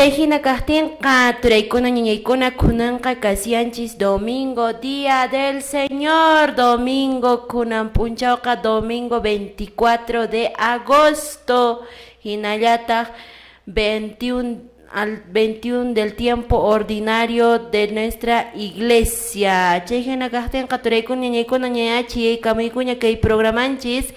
Chay hina kaqtinqa turaykuna ñañaykuna kunanqa kasyanchis domingo, día del Señor, domingo kunan p'unchawqa domingo 24 de agosto, hinallataq 21 al 21 del tiempo ordinario de nuestra iglesia. Chay hina kaqtinqa turaykuna ñañaykuna ñañachi kamuykuña kay programanchis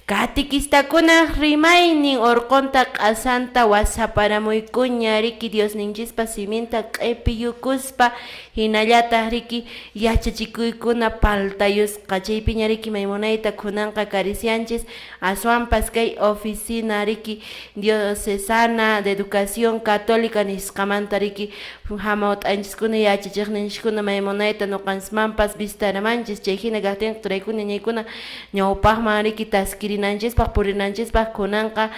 Katikistakuna rimaynin urqunta q'asanta wasaparamuykuña riki Diosninchispa siminta q'ipiyukuspa hinallataq riki yachachikuykuna paltayusqa chaypiña riki maymunayta kunanqa karisianchis aswanpas kay oficina riki diocesana de educación católica nisqamanta riki hamawt'anchiskuna yachachiqninchiskuna maymunayta ñuqanchismanpas visitaramanchis chay hina kaqtinqa turaykuna ñañaykuna ñawpaqman riki taskirinanchispaq purinanchispaq kunanqa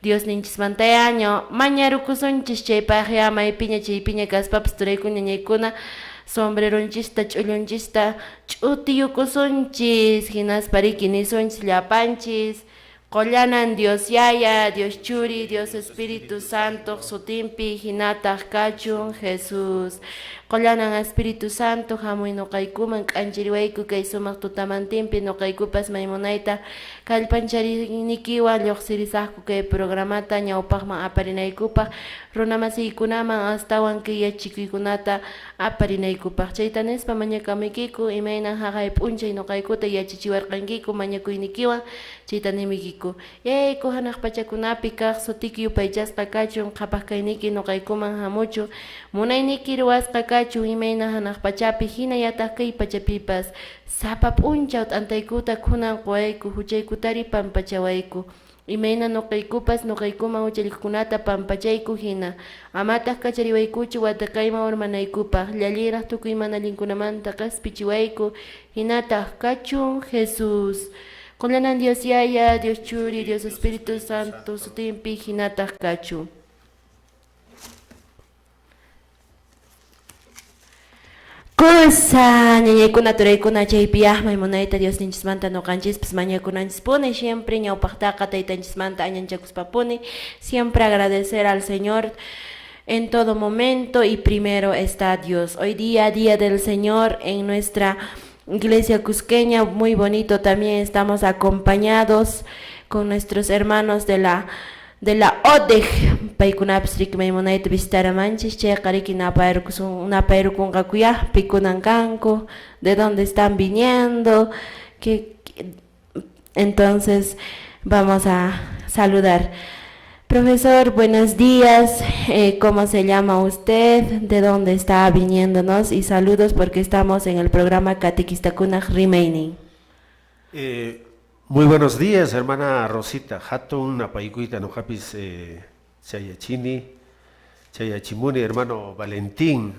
Diosninchismantaya ña mañarukusunchis chaypaqya maypiña chaypiña kaspapas turaykuna ñañaykuna sombreronchista ch'ullunchista ch'utiyukusunchis hinaspa riki nisunchis llapanchis Qollanan Dios Yaya, Dios Churi, Dios Espíritu Santo sutinpi hinataq kachun Jesús. Qollanan Espíritu Santo hamuy nuqaykuman k'anchiriwayku kay sumaq tutamantinpi nuqaykupas maymunayta kallpancharinikiwan lluqsirisaqku kay programata ñawpaqman aparinaykupaq runamasiykunaman astawan kay yachikuykunata aparinaykupaq. Chayta nispa mañakamuykiku imaynan haqay p'unchay nuqaykuta yachachiwarqankiku mañakuynikiwan chayta nimiykiku. Yayayku hanaq pachakunapi kaq sutiki yupaychasqa kachun, qhapaq kayniyki nuqaykuman hamuchun, munayniyki ruwasqa kachun imayna hanaq pachapi hinallataq kay pachapipas. Sapa p'unchaw t'antaykuta khunan quwayku, huchaykutari pampachawayku. Imayna nuqaykupas nuqaykuman huchallikuqkunata pampachayku hina. Amataq kachariwaykuchu wataqayman urmanaykupaq, llalliraq tukuy mana allinkunamanta qespichiwayku, hinataq kachun Jesús. Qollanan Dios Yaya, Dios Churi, Dios Espíritu Santo sutinpi hinataq kachun. Kusa ñañaykuna turaykuna chaypiyaqmay munayta Diosninchismanta ñuqanchispas mañakunanchispuni siempre ñawpaqtaqa taytanchismanta añanchakuspapuni siempre agradecer al Señor en todo momento y primero está Dios. Hoy día, día del Señor en nuestra iglesia cusqueña, muy bonito también estamos acompañados con nuestros hermanos de la ODEG paykunapis riki maymunayta visitaramanchis chayqa riki napayrukunqakuyá pikunan kanku, de dónde están viniendo, que entonces vamos a saludar. Profesor, buenos días. ¿Cómo se llama usted? ¿De dónde está viniéndonos? Y saludos porque estamos en el programa Katikistakuna Rimaynin. Muy buenos días, hermana Rosita. Hatun napaykuyta nuqapis chayachini, chayachimuni, hermano Valentín.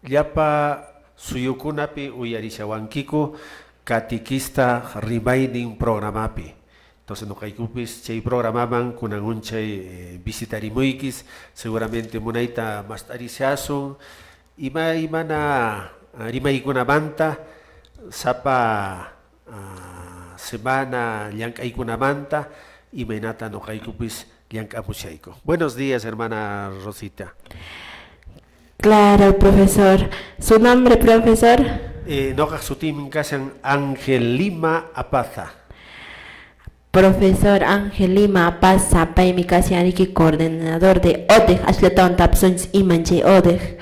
Llapa suyukunapi uyarishawankiku Katikista Rimaynin programapi. Entonces nuqaykupis chay programaman kunan unchay visitarimuykis, seguramente munayta mast'arishasun ima imana rimaykunamanta sapa semana llank'aykunamanta imaynata nuqaykupis llank'amushayku. Buenos días, hermana Rosita. Claro, profesor. ¿Su nombre, profesor? Nuqaq sutiymi kashan Ángel Lima Apaza. Profesor Ángel Lima Apaza, paymi kashan riki coordinador de ODEG, asllatawan tapusunchis iman chay ODEG.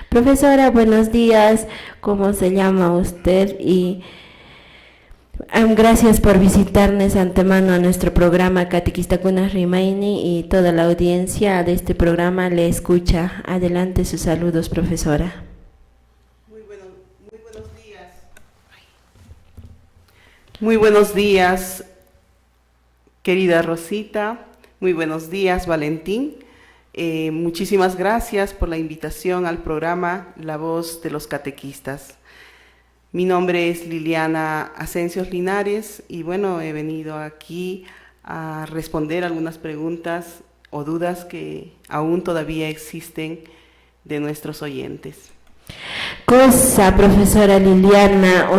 Profesora, buenos días. ¿Cómo se llama usted? Y gracias por visitarnos antemano a nuestro programa Katikistakuna Rimaynin y toda la audiencia de este programa le escucha. Adelante sus saludos, profesora. Muy buenos días. Muy buenos días, querida Rosita. Muy buenos días, Valentín. Muchísimas gracias por la invitación al programa La Voz de los Catequistas. Mi nombre es Liliana Asencios Linares y, bueno, he venido aquí a responder algunas preguntas o dudas que aún todavía existen de nuestros oyentes. Kusa, profesora Liliana,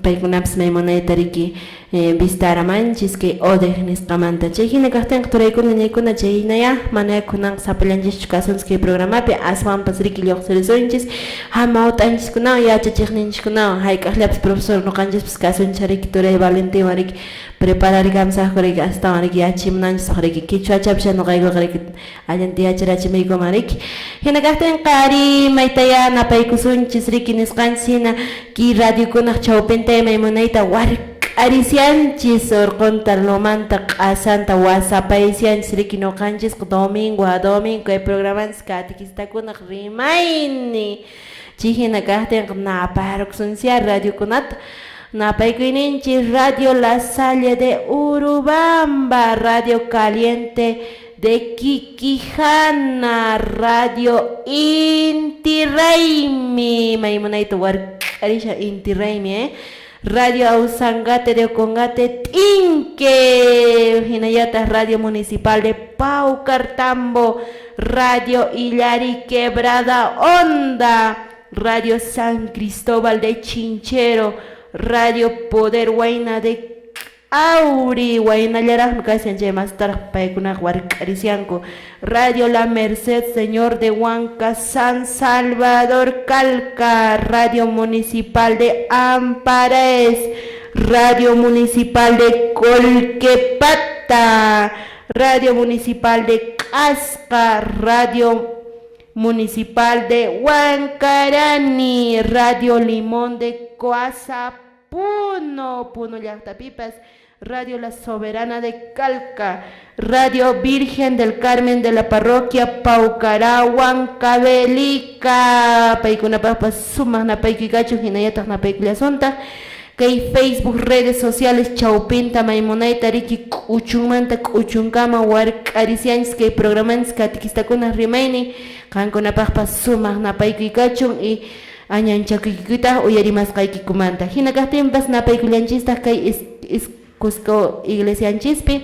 paykunapas maymunayta riki Vistaramanchis kay ODEG nisqamanta. Chay hina kaqtinqa turaykuna ñaykuna chay hinaya mana kunanqa sapallanchischu kasunchis kay programapi, aswanpas riki lluqsirisunchis hamawt'anchiskunawan yachachiqninchiskunawan hayk'aqllapas profesor ñuqanchispas kasunchis riki turay Valentinwan riki prepararikamsaqku riki astawan riki yachachimunanchispaq riki quichwachapas ñuqaykuqa riki allinta yacharachimuykuman riki. Hina kaqtinqa ari maytaya napaykusunchis riki nisqanchis hina kay radiokunaq chawpinta imay munayta wark'arisianchis urqunta lomanta q'asanta wasapaysianchis riki ñuqanchisqa domingo a domingo kay programanchis katequistakunaq rimaynin. Chay hina kaqtinqa naparkusunchis radiokunata. Napaykuyninchis Radio La Salle de Urubamba, Radio Caliente de Quiquijana, Radio Inti Raymi, maymunayta wark'arisha Inti Raymi, Radio Ausangate de Ocongate, Tinque, hinallataq Radio Municipal de Paucartambo, Radio Illari Quebrada Honda, Radio San Cristóbal de Chinchero, Radio Poder Huayna de Auri, Huaynallaraqmi kashan chay mastaraq paykunaqa wark'arisianku, Radio La Merced Señor de Huanca, San Salvador Calca, Radio Municipal de Amparaes, Radio Municipal de Colquepata, Radio Municipal de Casca, Radio Municipal de Huancarani, Radio Limón de Coasa, Puno, Puno llaqtapipas, Radio La Soberana de Calca, Radio Virgen del Carmen de la Parroquia Paucará, Huancavelica, paykunapaqpas sumaq napaykuy hinallataq napaykullasunta, kay Facebook redes sociales chawpinta maymunayta riki k'uchunmanta k'uchunkama wark'arisianchis kay programanchis katequistakunaq rimaynin, qankunapaqpas sumaq napaykuy kachun y añanchakuykikutaq uyarimasqaykikumanta. Hina kaqtinpas napaykullanchistaq kay Cusco iglesianchispi,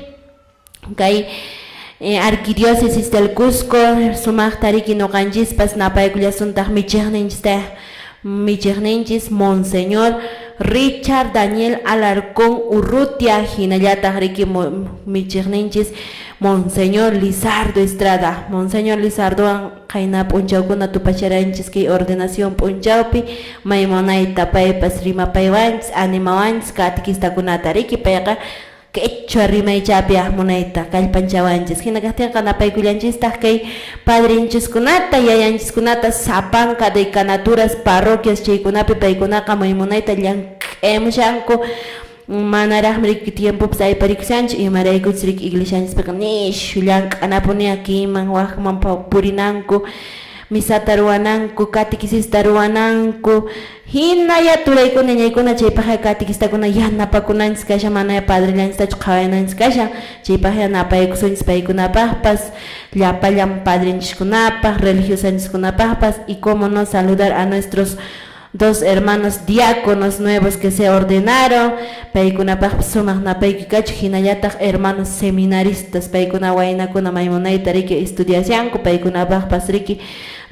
kay arquidiócesis del Cusco sumaqta riki ñuqanchispas napaykullasuntaq michiqninchista michiqninchis Monseñor Richard Daniel Alarcón Urrutia, hinallataq riki michiqninchis Monseñor Lizardo Estrada. Monseñor Lizardowan qayna p'unchawkuna tupacharanchis kay ordenación p'unchawpi maymunayta paypas rimapaywanchis animawanchis katequistakunata riki payqa quechua rimaychapi munayta kallpanchawanchis. Hina kaqtinqa napaykullanchistaq kay padrinchiskunata yayanchiskunata sapanka decanaturas parroquias chaykunapi paykunaqa maymunayta llank'amushanku manaraqmi riki tiempopas ayparikushanchu imaraykuchus riki iglesianchispiqa nishu llank'anapuni akiman wakman purinanku misata ruwananku catequisista ruwananku hinaya turaykuna ñaykuna chaypaqqa catequistakuna yanapakunanchis kashan mana padrillanchistachu qhawaynanchis kashan chaypaqqa yanapaykusunchis paykunapaqpas llapallan padrinchiskunapaq religiosanchiskunapaqpas y cómo no saludar a nuestros dos hermanos diáconos nuevos que se ordenaron, paykunapaqpas sumaq napaykuy kachu hinallataq hermanos seminaristas paykuna waynakuna maymunayta riki estudiashanku paykunapaqpas riki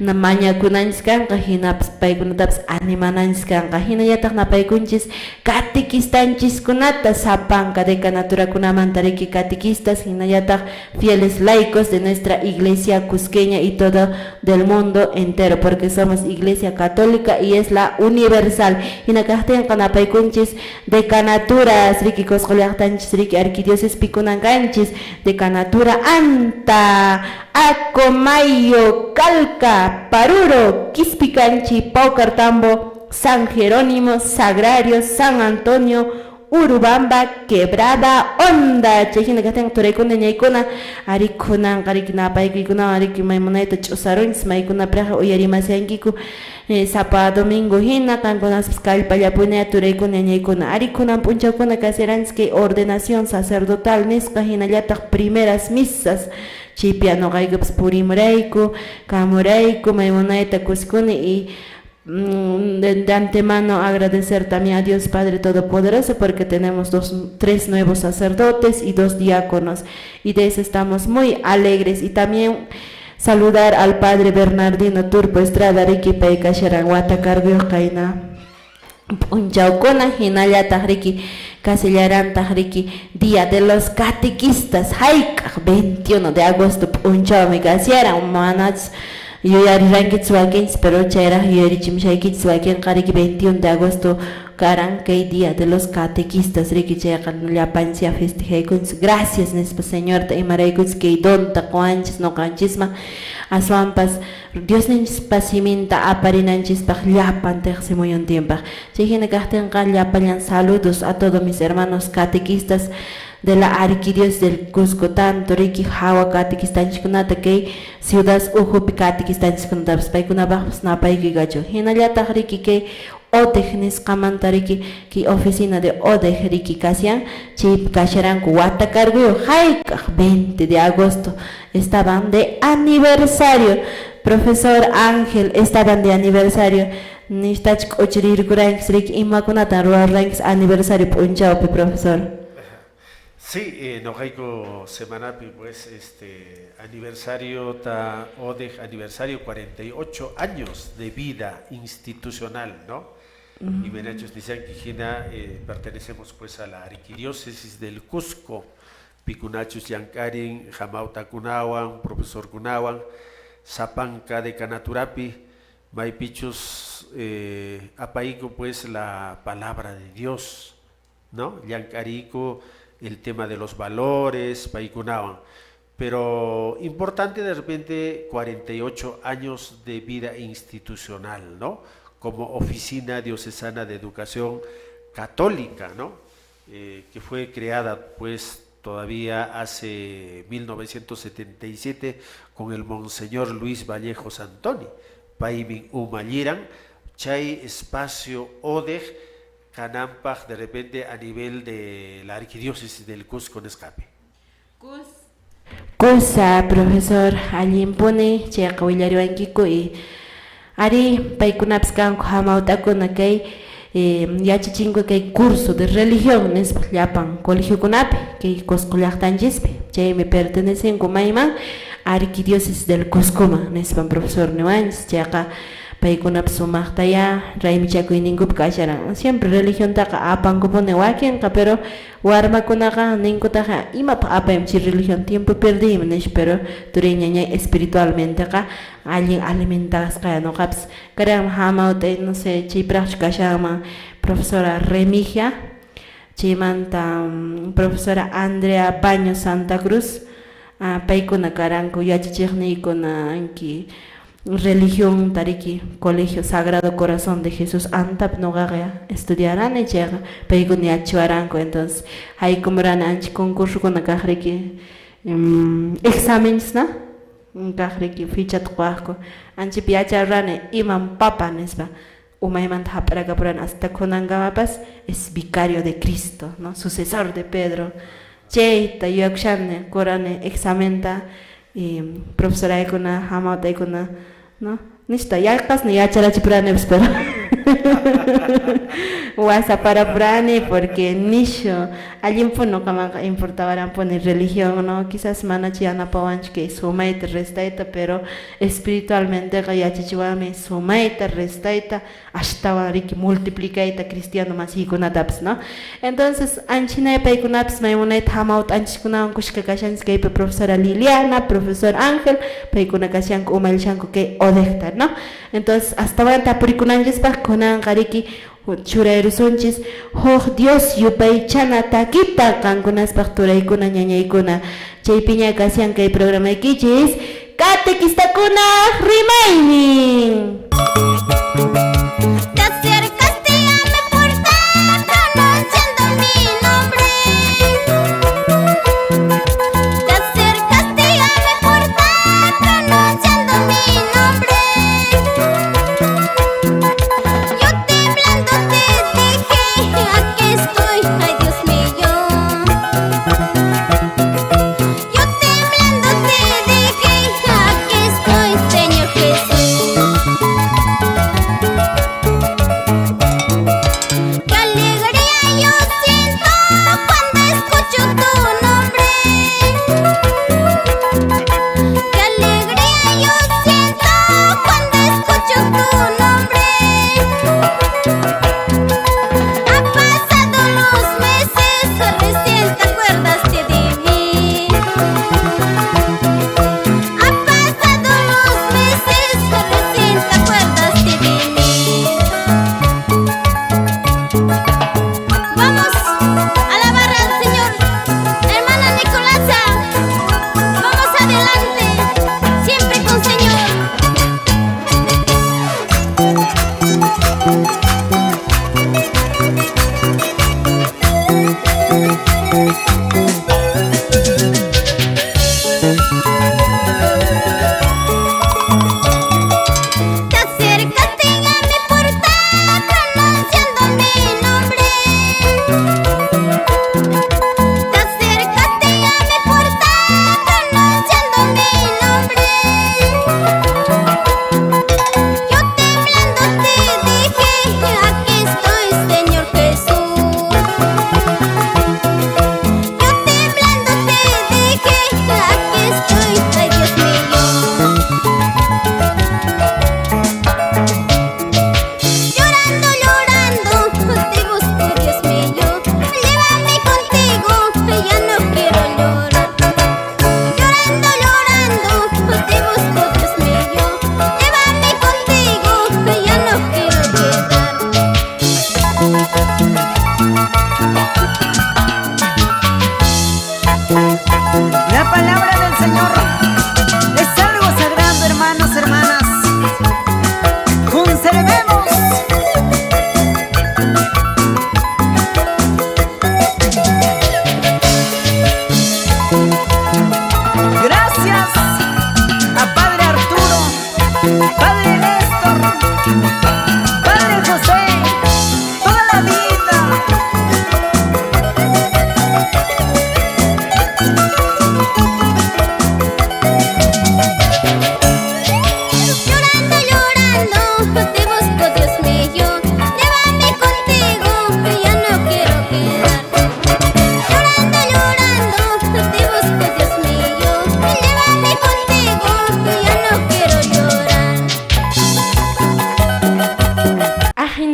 mañakunanchis kanqa hinapas paykunatapas animananchis kanqa hinallataq napaykunchis catequistanchiskunata sapanka decanaturakunamanta riki catequistas hinallataq fieles laicos de nuestra iglesia cusqueña y todo del mundo entero porque somos iglesia católica y es la universal. Hina kaqtinqa napaykunchis decanaturas riki Cusco llaqtanchis riki arquidiócesis pikunankanchis decanatura Anta, Acomayo, Calca, Paruro, Quispicanchi, Paucartambo, San Jerónimo, Sagrario, San Antonio, Urubamba, Quebrada Honda. Chay hina kaqtinqa turaykuna ñaykuna arikunanqa riki napaykuykunawan riki maymunayta ch'usarunchis maykunapiqa uyarimasyankiku sapa domingo hina qankunaspas kallpallapuni turaykuna ñaykuna arikunan p'unchawkuna kasiranchis kay ordenación sacerdotal nisqa hinallataq primeras misas chaypi ñuqaykupas purimurayku kamurayku maymunayta kuskuni y de antemano agradecer también a Dios Padre Todopoderoso porque tenemos 3 nuevos sacerdotes y 2 diáconos y de eso estamos muy alegres y también saludar al Padre Bernardino Turpo Estrada riki pay kasharan wata carguyuq kayna p'unchawkuna hinallataq riki Kashallarantaq riki Día de los Catequistas hayk'aq 21 de agosto p'unchawmi kasharan manachus yuyarirankichis wakinchis pero chayraq yuyarichimushaykichis wakinqa riki 21 de agosto karan kay Día de los Catequistas riki chayqa llapanchis festejaykunchis gracias nispa Señorta imaraykuchis kay donta quwanchis ñuqanchisman aswanpas Diosninchispa siminta aparinanchispaq llapan tiqsimuyuntinpaq chay hina kaqtinqa llapallan saludos a todos mis hermanos catequistas de la Arquidiócesis del Cusco tanto riki hawa catequistanchiskunata kay ciudad ukhupi catequistanchiskunatapas paykunapaqpas napaykuy kachun hinallataq riki kay ODEG nisqamanta riki kay oficina de ODEG riki kashan chaypi kasharanku wata carguyuq hayk'aq 20 de agosto estaban de aniversario. Profesor Ángel estaban de aniversario nishtach k'uchurirkuranchis riki imakunatan ruwaranchis aniversario p'unchawpi profesor. Sí, noqayku semanapi pues aniversario ta ODEG aniversario 48 años de vida institucional, ¿no? Y Menachos hina pertenecemos pues a la arquidiócesis del Cusco, pikunachus llank'arin, hamawtakunawan, profesor kunawan, sapanka decanaturapi, maypichus apayku pues la palabra de Dios, ¿no? Llank'ariku el tema de los valores, paykunawan. Pero importante de repente 48 años de vida institucional, ¿no? Como Oficina Diocesana de Educación Católica, ¿no? Que fue creada pues todavía hace 1977 con el Monseñor Luis Vallejo Santoni. Paymin umalliran, chay espacio ODEG, kananpaq de repente a nivel de la arquidiócesis del Cusco nisqapi. Kusa, profesor, allinpuni chayqa willariwankiku y ari paykunapis kanku hamawt'akuna kay yachachinku kay curso de religión nispa llapan colegiokunapi kay Cusco llaqtanchispi chaymi pertenecenku mayman arquidiócesis del Cuscoman nispan profesor niwanchis chayqa paykunapas sumaqtaya raymichakuyninkupi kasharan siempre religiontaqa apankupuni wakinqa pero warmakunaqa ninkutaqa imapaq apaymi chay religión tiempo perdiymi nispa pero turay ñañay espiritualmenteqa allin alimentasqa ñuqapas karanmi hamawt'ay no sé chaypiraqchu kashanman profesora Remigia chaymanta profesora Andrea Baños Santa Cruz paykuna karanku yachachiqniykuna anki religión tariki Colegio Sagrado Corazón de Jesús antapi ñuqaqa estudiarani chayqa paykuna yachachiwaranku entonces haykumurani ancha concursokuna kaq riki exámenes, ¿no? Kaq riki fichata quwaqku anchapi yacharurani imam papa nispa umaymanta hap'arakapurani hasta kunankamapas es vicario de Cristo, ¿no? Sucesor de Pedro chayta yuyakushani qurani examenta y profesoraykuna hamawtaykuna, ¿no? Nishta yaqasna yacharachipuranipas pero wasaparapurani porque nishu allinpuni ñuqamanqa importawaranpuni religión, ¿no? Quizás manachu yanapawanchu kay sumayta restayta pero espiritualmenteqa yachachiwanmi sumayta restayta ashtawan riki multiplicayta cristiano masiykunatapas, ¿no? Entonces anchinay paykunapas maymunayta hamawt'anchiskunawan kushka kashanchis kaypi profesora Liliana, profesor Ángel, paykuna kashanku umallishanku kay ODEGta, ¿no? Entonces astawan tapurikunanchispaq kunanqa riki churayrusunchis huk Dios yupaychana takita qankunaspaq turaykuna ñañaykuna chaypiña kashan kay programaykichis Catequistakunaq rimaynin. Te acercaste a mi puerta pronunciando mi nombre. Te acercaste a mi puerta pronunciando mi nombre. Yo temblando te dije, aquí estoy, ay Dios mío. Yo temblando te dije, aquí estoy, Señor.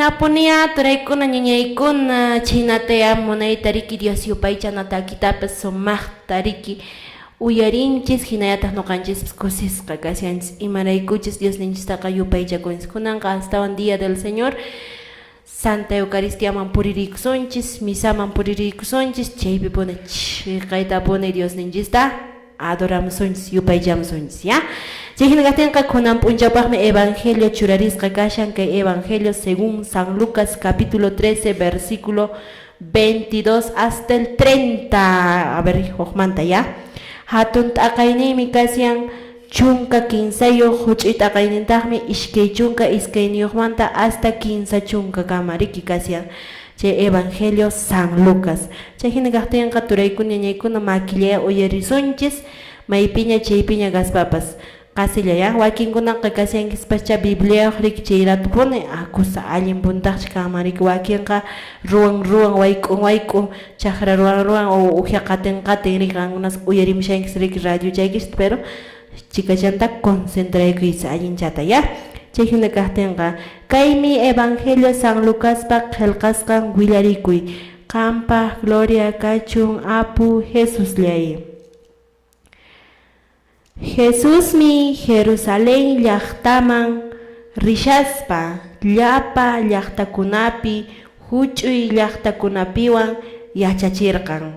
Chhaynapuniyá turaykuna ñañaykuna, chhaynatayá munayta riki Dios yupaychana takitapas sumaqta riki uyarinchis, hinallataq ñuqanchispas kusisqa kashanchis, imaraykuchus Diosninchistaqa yupaychakunchis. Kunanqa astawan Día del Señor, Santa Eucaristiaman puririykusunchis, misaman puririykusunchis, chaypipuni chiqaytapuni Diosninchista adoramusunchis, yupaychamusunchis, ya? Chay hina kaqtinqa kunan p'unchawpaqmi Evangelio churarisqa kashan, kay Evangelio según San Lucas capítulo 13 versículo 22 hasta el 30. A ver, hukmanta, ya? Hatun t'aqayniymi kashan 13, huch'uy t'aqaynintaqmi 22manta hasta 30kama riki kashan chay Evangelio San Lucas. Chay hina kaqtinqa turaykuna ñañaykuna makillaya uyarisunchis, maypiña chaypiña kaspapas qasilla, ya? Wakinkunaqa kashankispascha Bibliayuq riki chay ratupuni akusa allin puntaqcha kanman riki, wakinqa ruwan ruwan wayk'un wayk'un chakra ruwan ruwan o uhya qatin qatin riki qankunas uyarimushankis riki radio chaykista, pero chikachanta concentraykuychis allinchata, ya? Chay hina kaqtinqa kaymi Evangelio San Lucaspa qillqasqan willarikuy. Qampaq gloria kachun Apu Jesusllay. Jesusmi Jerusalén llaqtaman rishaspa llapa llaqtakunapi huch'uy llaqtakunapiwan yachachirqan.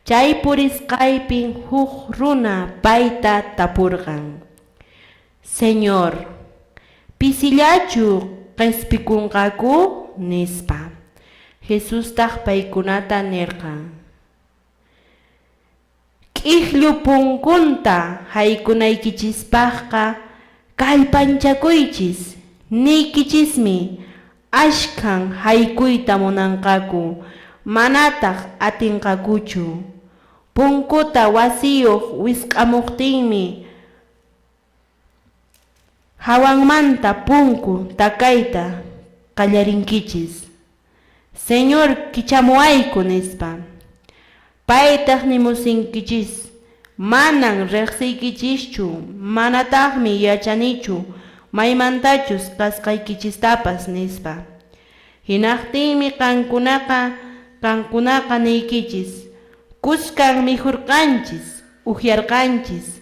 Chay purisqaypin huk runa payta tapurqan: Señor, pisillachu qispikunqaku? Nispa. Jesustaq paykunata nirqan: K'ikllu punkunta haykunaykichispaqqa kallpanchakuychis, niykichismi, askhan haykuyta munanqaku, manataq atinqakuchu. Punkuta wasiyuq wisq'amuqtinmi hawanmanta punku takayta qallarinkichis: Señor, kichamuwayku, nispa. Paytaq nimusunkichis: Manan riqsiykichischu, manataqmi yachanichu maymantachus kasqaykichistapas, nispa. Hinaqtinmi qankunaqa niykichis: Kuskan mikhurqanchis, uhyarqanchis,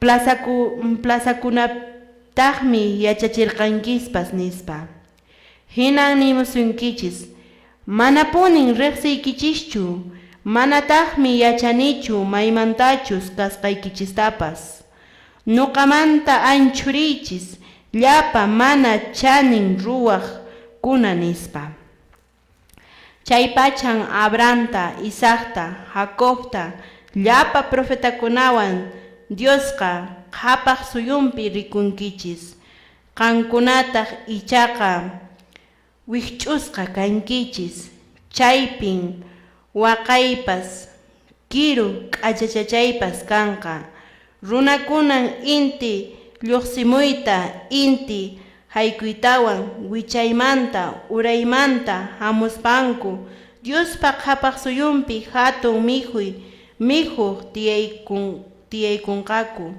plazakunapitaqmi yachachirqankispas, nispa. Hinan nimusunkichis: Manapunin riqsiykichischu, manataqmi yachanichu maymantachus kasqaykichistapas. Nuqamanta anchhuriychis llapa mana chanin ruwaqkuna, nispa. Chay pachan Abrahamta, Isaacta, Jacobta, llapa profetakunawan Diosqa qhapaq suyunpi rikunkichis. Qankunataq ichaqa wikch'usqa kankichis, chaypin waqaypas, kiru k'achachachaypas kanqa. Runakunan inti lluqsimuyta, inti haykuytawan wichaymanta, uraymanta hamuspanku Diospa qhapaq suyunpi hatun mikhuy mikhuq tiyaykunqaku.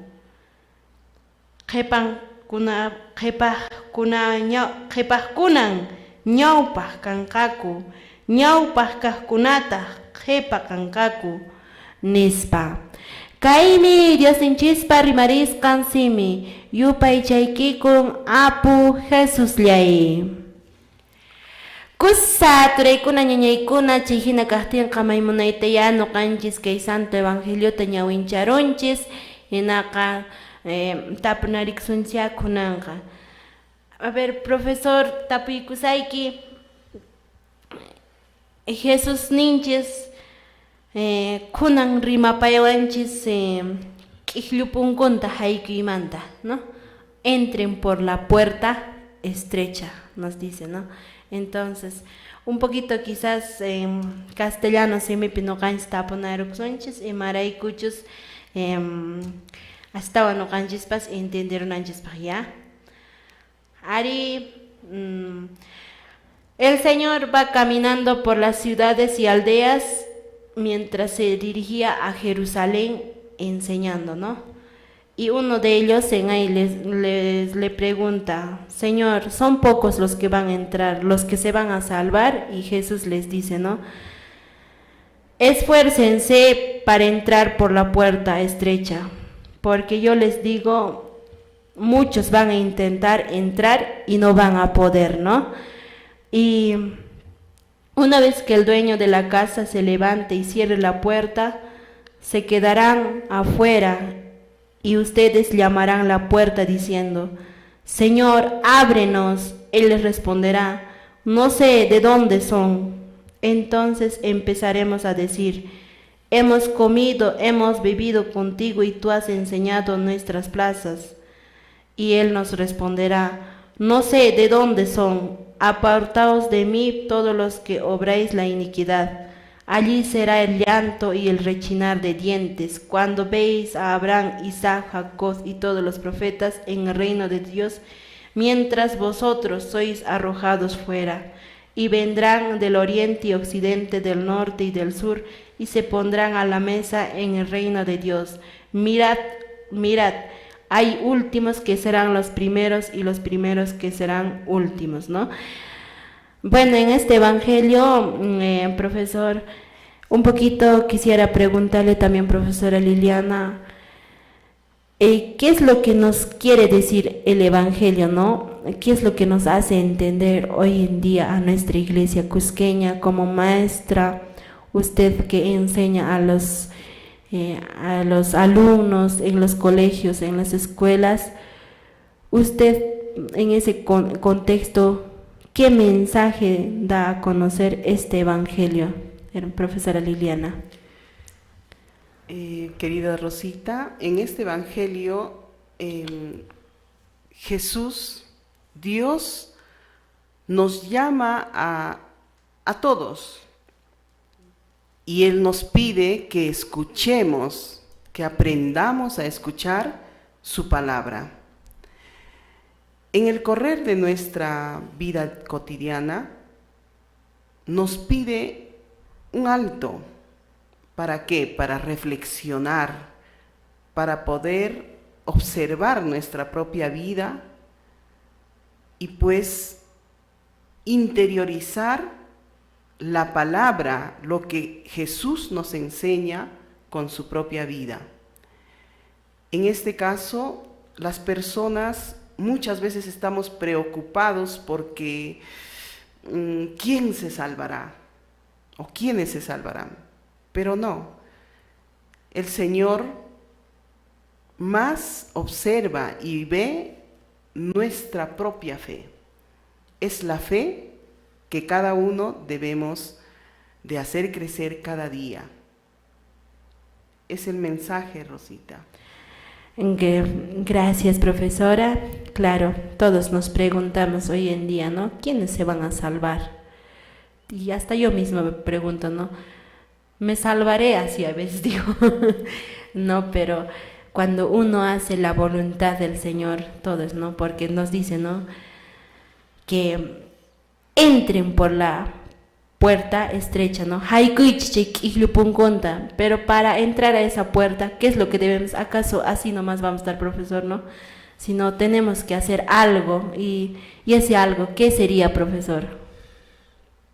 Qhipaqkunan ñawpaq kanqaku, ñawpaq kaqkunataq qhipa kanqaku, nispa. Kaymi Diosninchispa rimarisqan simi, yupaychaykikun Apu Jesusllay. Kusa turaykuna ñañaykuna, chay hina kaqtinqa maymunaytayá ñuqanchis kay Santo Evangeliota ñawincharunchis, hinaqa tapunarikusunchá kunanqa. A ver, profesor, tapuykusayki, Jesus ninchis kunan rimapayawanchis k'ikllu punkunta haykuymanta, ¿no? Entren por la puerta estrecha, nos dice, ¿no? Entonces, un poquito quizás en castellano simipi ñuqanchis tapunarukusunchis, imaraykuchus astawan ñuqanchispas entenderunanchispaq, ¿ya? Ari, el Señor va caminando por las ciudades y aldeas mientras se dirigía a Jerusalén enseñando, ¿no? Y uno de ellos en ahí le pregunta: Señor, son pocos los que van a entrar, los que se van a salvar. Y Jesús les dice, ¿no? Esfuércense para entrar por la puerta estrecha, porque yo les digo, muchos van a intentar entrar y no van a poder, ¿no? Y una vez que el dueño de la casa se levante y cierre la puerta, se quedarán afuera y ustedes llamarán la puerta diciendo: Señor, ábrenos. Él les responderá: no sé de dónde son. Entonces empezaremos a decir: hemos comido, hemos bebido contigo y tú has enseñado nuestras plazas. Y él nos responderá: no sé de dónde son, apartaos de mí todos los que obráis la iniquidad. Allí será el llanto y el rechinar de dientes, cuando veis a Abraham, Isaac, Jacob y todos los profetas en el reino de Dios, mientras vosotros sois arrojados fuera. Y vendrán del oriente y occidente, del norte y del sur, y se pondrán a la mesa en el reino de Dios. Mirad, mirad, hay últimos que serán los primeros y los primeros que serán últimos, ¿no? Bueno, en este evangelio, profesor, un poquito quisiera preguntarle también, profesora Liliana, ¿qué es lo que nos quiere decir el evangelio, no? ¿Qué es lo que nos hace entender hoy en día a nuestra iglesia cusqueña como maestra? Usted que enseña a los alumnos en los colegios, en las escuelas, usted en ese contexto, ¿qué mensaje da a conocer este evangelio, profesora Liliana? Querida Rosita, en este evangelio, Jesús, Dios, nos llama a todos y Él nos pide que escuchemos, que aprendamos a escuchar su palabra. En el correr de nuestra vida cotidiana, nos pide un alto. ¿Para qué? Para reflexionar, para poder observar nuestra propia vida y pues interiorizar la palabra, lo que Jesús nos enseña con su propia vida. En este caso, las personas muchas veces estamos preocupados porque ¿quién se salvará? ¿O quiénes se salvarán? Pero no, el Señor más observa y ve nuestra propia fe. Es la fe que cada uno debemos de hacer crecer cada día. Es el mensaje, Rosita. Gracias, profesora. Claro, todos nos preguntamos hoy en día, ¿no? ¿Quiénes se van a salvar? Y hasta yo misma me pregunto, ¿no? ¿Me salvaré? Así a veces digo. No, pero cuando uno hace la voluntad del Señor, todos, ¿no? Porque nos dice, ¿no? Que entren por la puerta estrecha, ¿no? Pero para entrar a esa puerta, ¿qué es lo que debemos? ¿Acaso así nomás vamos a estar, profesor, no? Sino tenemos que hacer algo, y ese algo, ¿qué sería, profesor?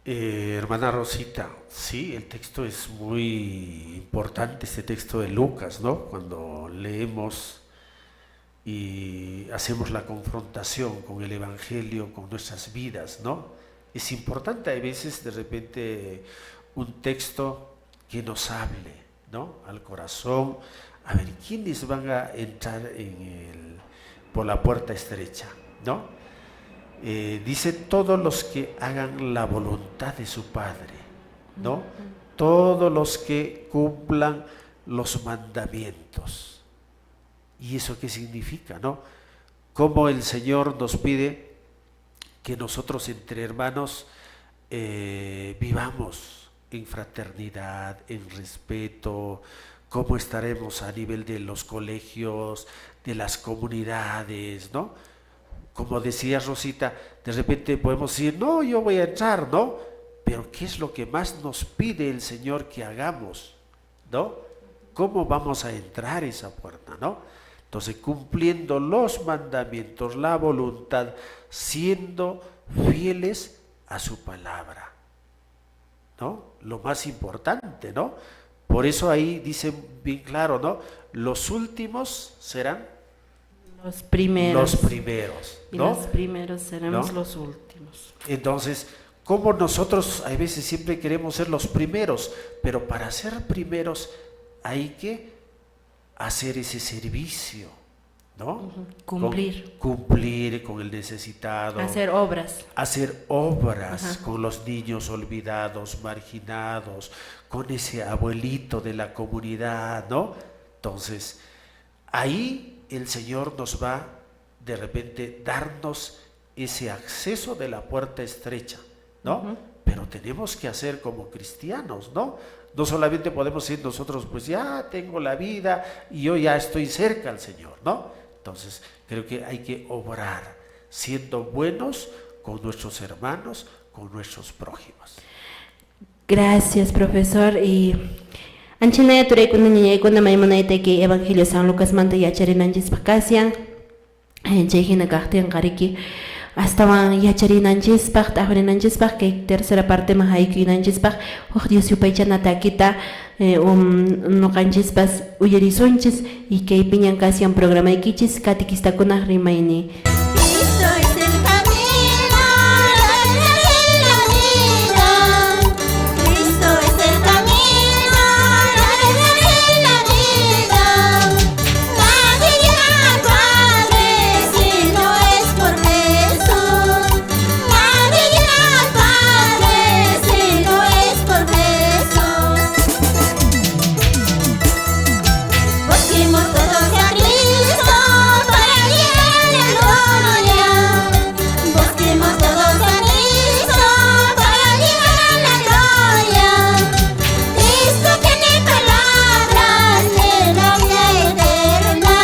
Hermana Rosita, sí, el texto es muy importante, este texto de Lucas, ¿no? Cuando leemos y hacemos la confrontación con el Evangelio, con nuestras vidas, ¿no? Es importante a veces de repente un texto que nos hable, ¿no? Al corazón. A ver, ¿quiénes van a entrar por la puerta estrecha, ¿no? Dice, todos los que hagan la voluntad de su Padre, ¿no? Todos los que cumplan los mandamientos. ¿Y eso qué significa, no? Cómo el Señor nos pide que nosotros entre hermanos vivamos en fraternidad, en respeto, cómo estaremos a nivel de los colegios, de las comunidades, ¿no? Como decía Rosita, de repente podemos decir, no, yo voy a entrar, ¿no? Pero ¿qué es lo que más nos pide el Señor que hagamos, ¿no? ¿Cómo vamos a entrar esa puerta, no? Entonces, cumpliendo los mandamientos, la voluntad, siendo fieles a su palabra, ¿no? Lo más importante, ¿no? Por eso ahí dice bien claro, ¿no? Los últimos serán los primeros. Los primeros, ¿no? Y los primeros seremos, ¿no?, los últimos. Entonces, como nosotros a veces siempre queremos ser los primeros, pero para ser primeros hay que hacer ese servicio, ¿no? Cumplir. Cumplir con el necesitado. Hacer obras. Hacer obras con los niños olvidados, marginados, con ese abuelito de la comunidad, ¿no? Entonces, ahí el Señor nos va de repente darnos ese acceso de la puerta estrecha, ¿no? Pero tenemos que hacer como cristianos, ¿no? No solamente podemos decir nosotros, pues ya tengo la vida y yo ya estoy cerca al Señor, ¿no? Entonces, creo que hay que obrar siendo buenos con nuestros hermanos, con nuestros prójimos. Gracias, profesor. Y anchanaya turaykuna ñañaykuna maymunaytayki Evangelio San Lucas manta yacharinanchispaq kashan. Chay hina kaqtinqa riki astawan yacharinanchispaq t'aqwirinanchispaq kay tercera parteman haykuyninchispaq huk Dios yupaychana takita nuqanchispas uyarisunchis y kay piñan kashan programaykichis katequistakunaq rimaynin. Cristo es el camino, la verdad y la vida. Cristo es el camino, la verdad y la vida. Nadie llega al Padre si no es por Jesús. Nadie llega al Padre si no es por Jesús. Busquemos todos a Cristo para llegar a la gloria. Busquemos todos a Cristo para llegar a la gloria. Cristo tiene palabras de la vida eterna.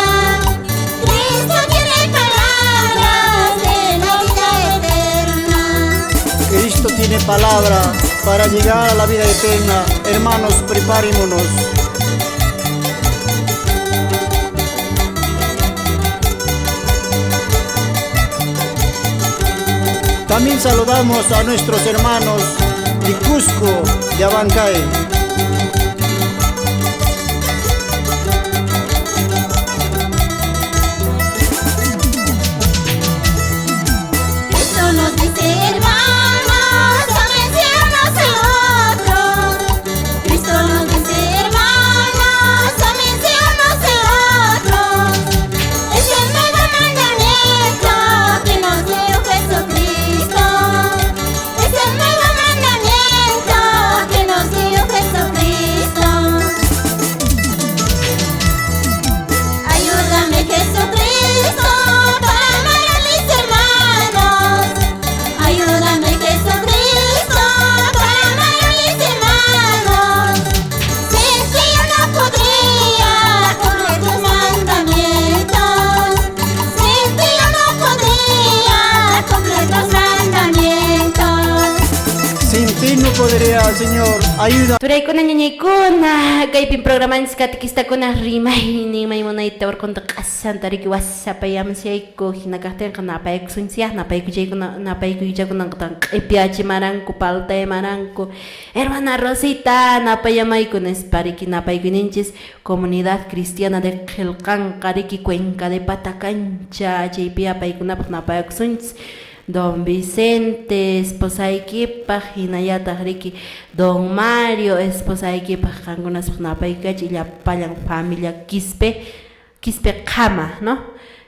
Cristo tiene palabras de la vida eterna. Cristo tiene palabra para llegar a la vida eterna. Hermanos, preparémonos. También saludamos a nuestros hermanos de Cusco, de Abancay. Cristo nos dice, hermanos, ámense unos a otros. Cristo nos dice, hermanos, ámense unos a otros. Es el nuevo mandamiento que nos dio Jesucristo. Es el nuevo mandamiento que nos dio Jesucristo. Ayúdame, Jesucristo, para amar a mis hermanos. Ayúdame, Jesucristo, para amar a mis hermanos. Sin ti yo no podría cumplir tus mandamientos. Sin ti yo no podría cumplir tus mandamientos. Sin ti no podría, Señor. Ayuda. Turaykuna ñañaykuna kaypin programanchis katequistakunaq rimaynin maymunayta urqunta q'asanta riki wasapayamsiayku hina kaqtinqa napaykusunchisyaq napaykuchaykuna napaykuychakunaqtan q'ipiachimaranku paltaymaranku hermana Rosita napayamayku nispa riki napaykuyninchis comunidad cristiana de Qhilqanqa riki Cuenca de Patacancha chaypi paykunapaq napaykusunchis Don Vicente esposaykipaq hinallataq riki Don Mario esposaykipaq qankunaspaq napaykukachi llapallan familia Quispe Quispe Qhama, ¿no?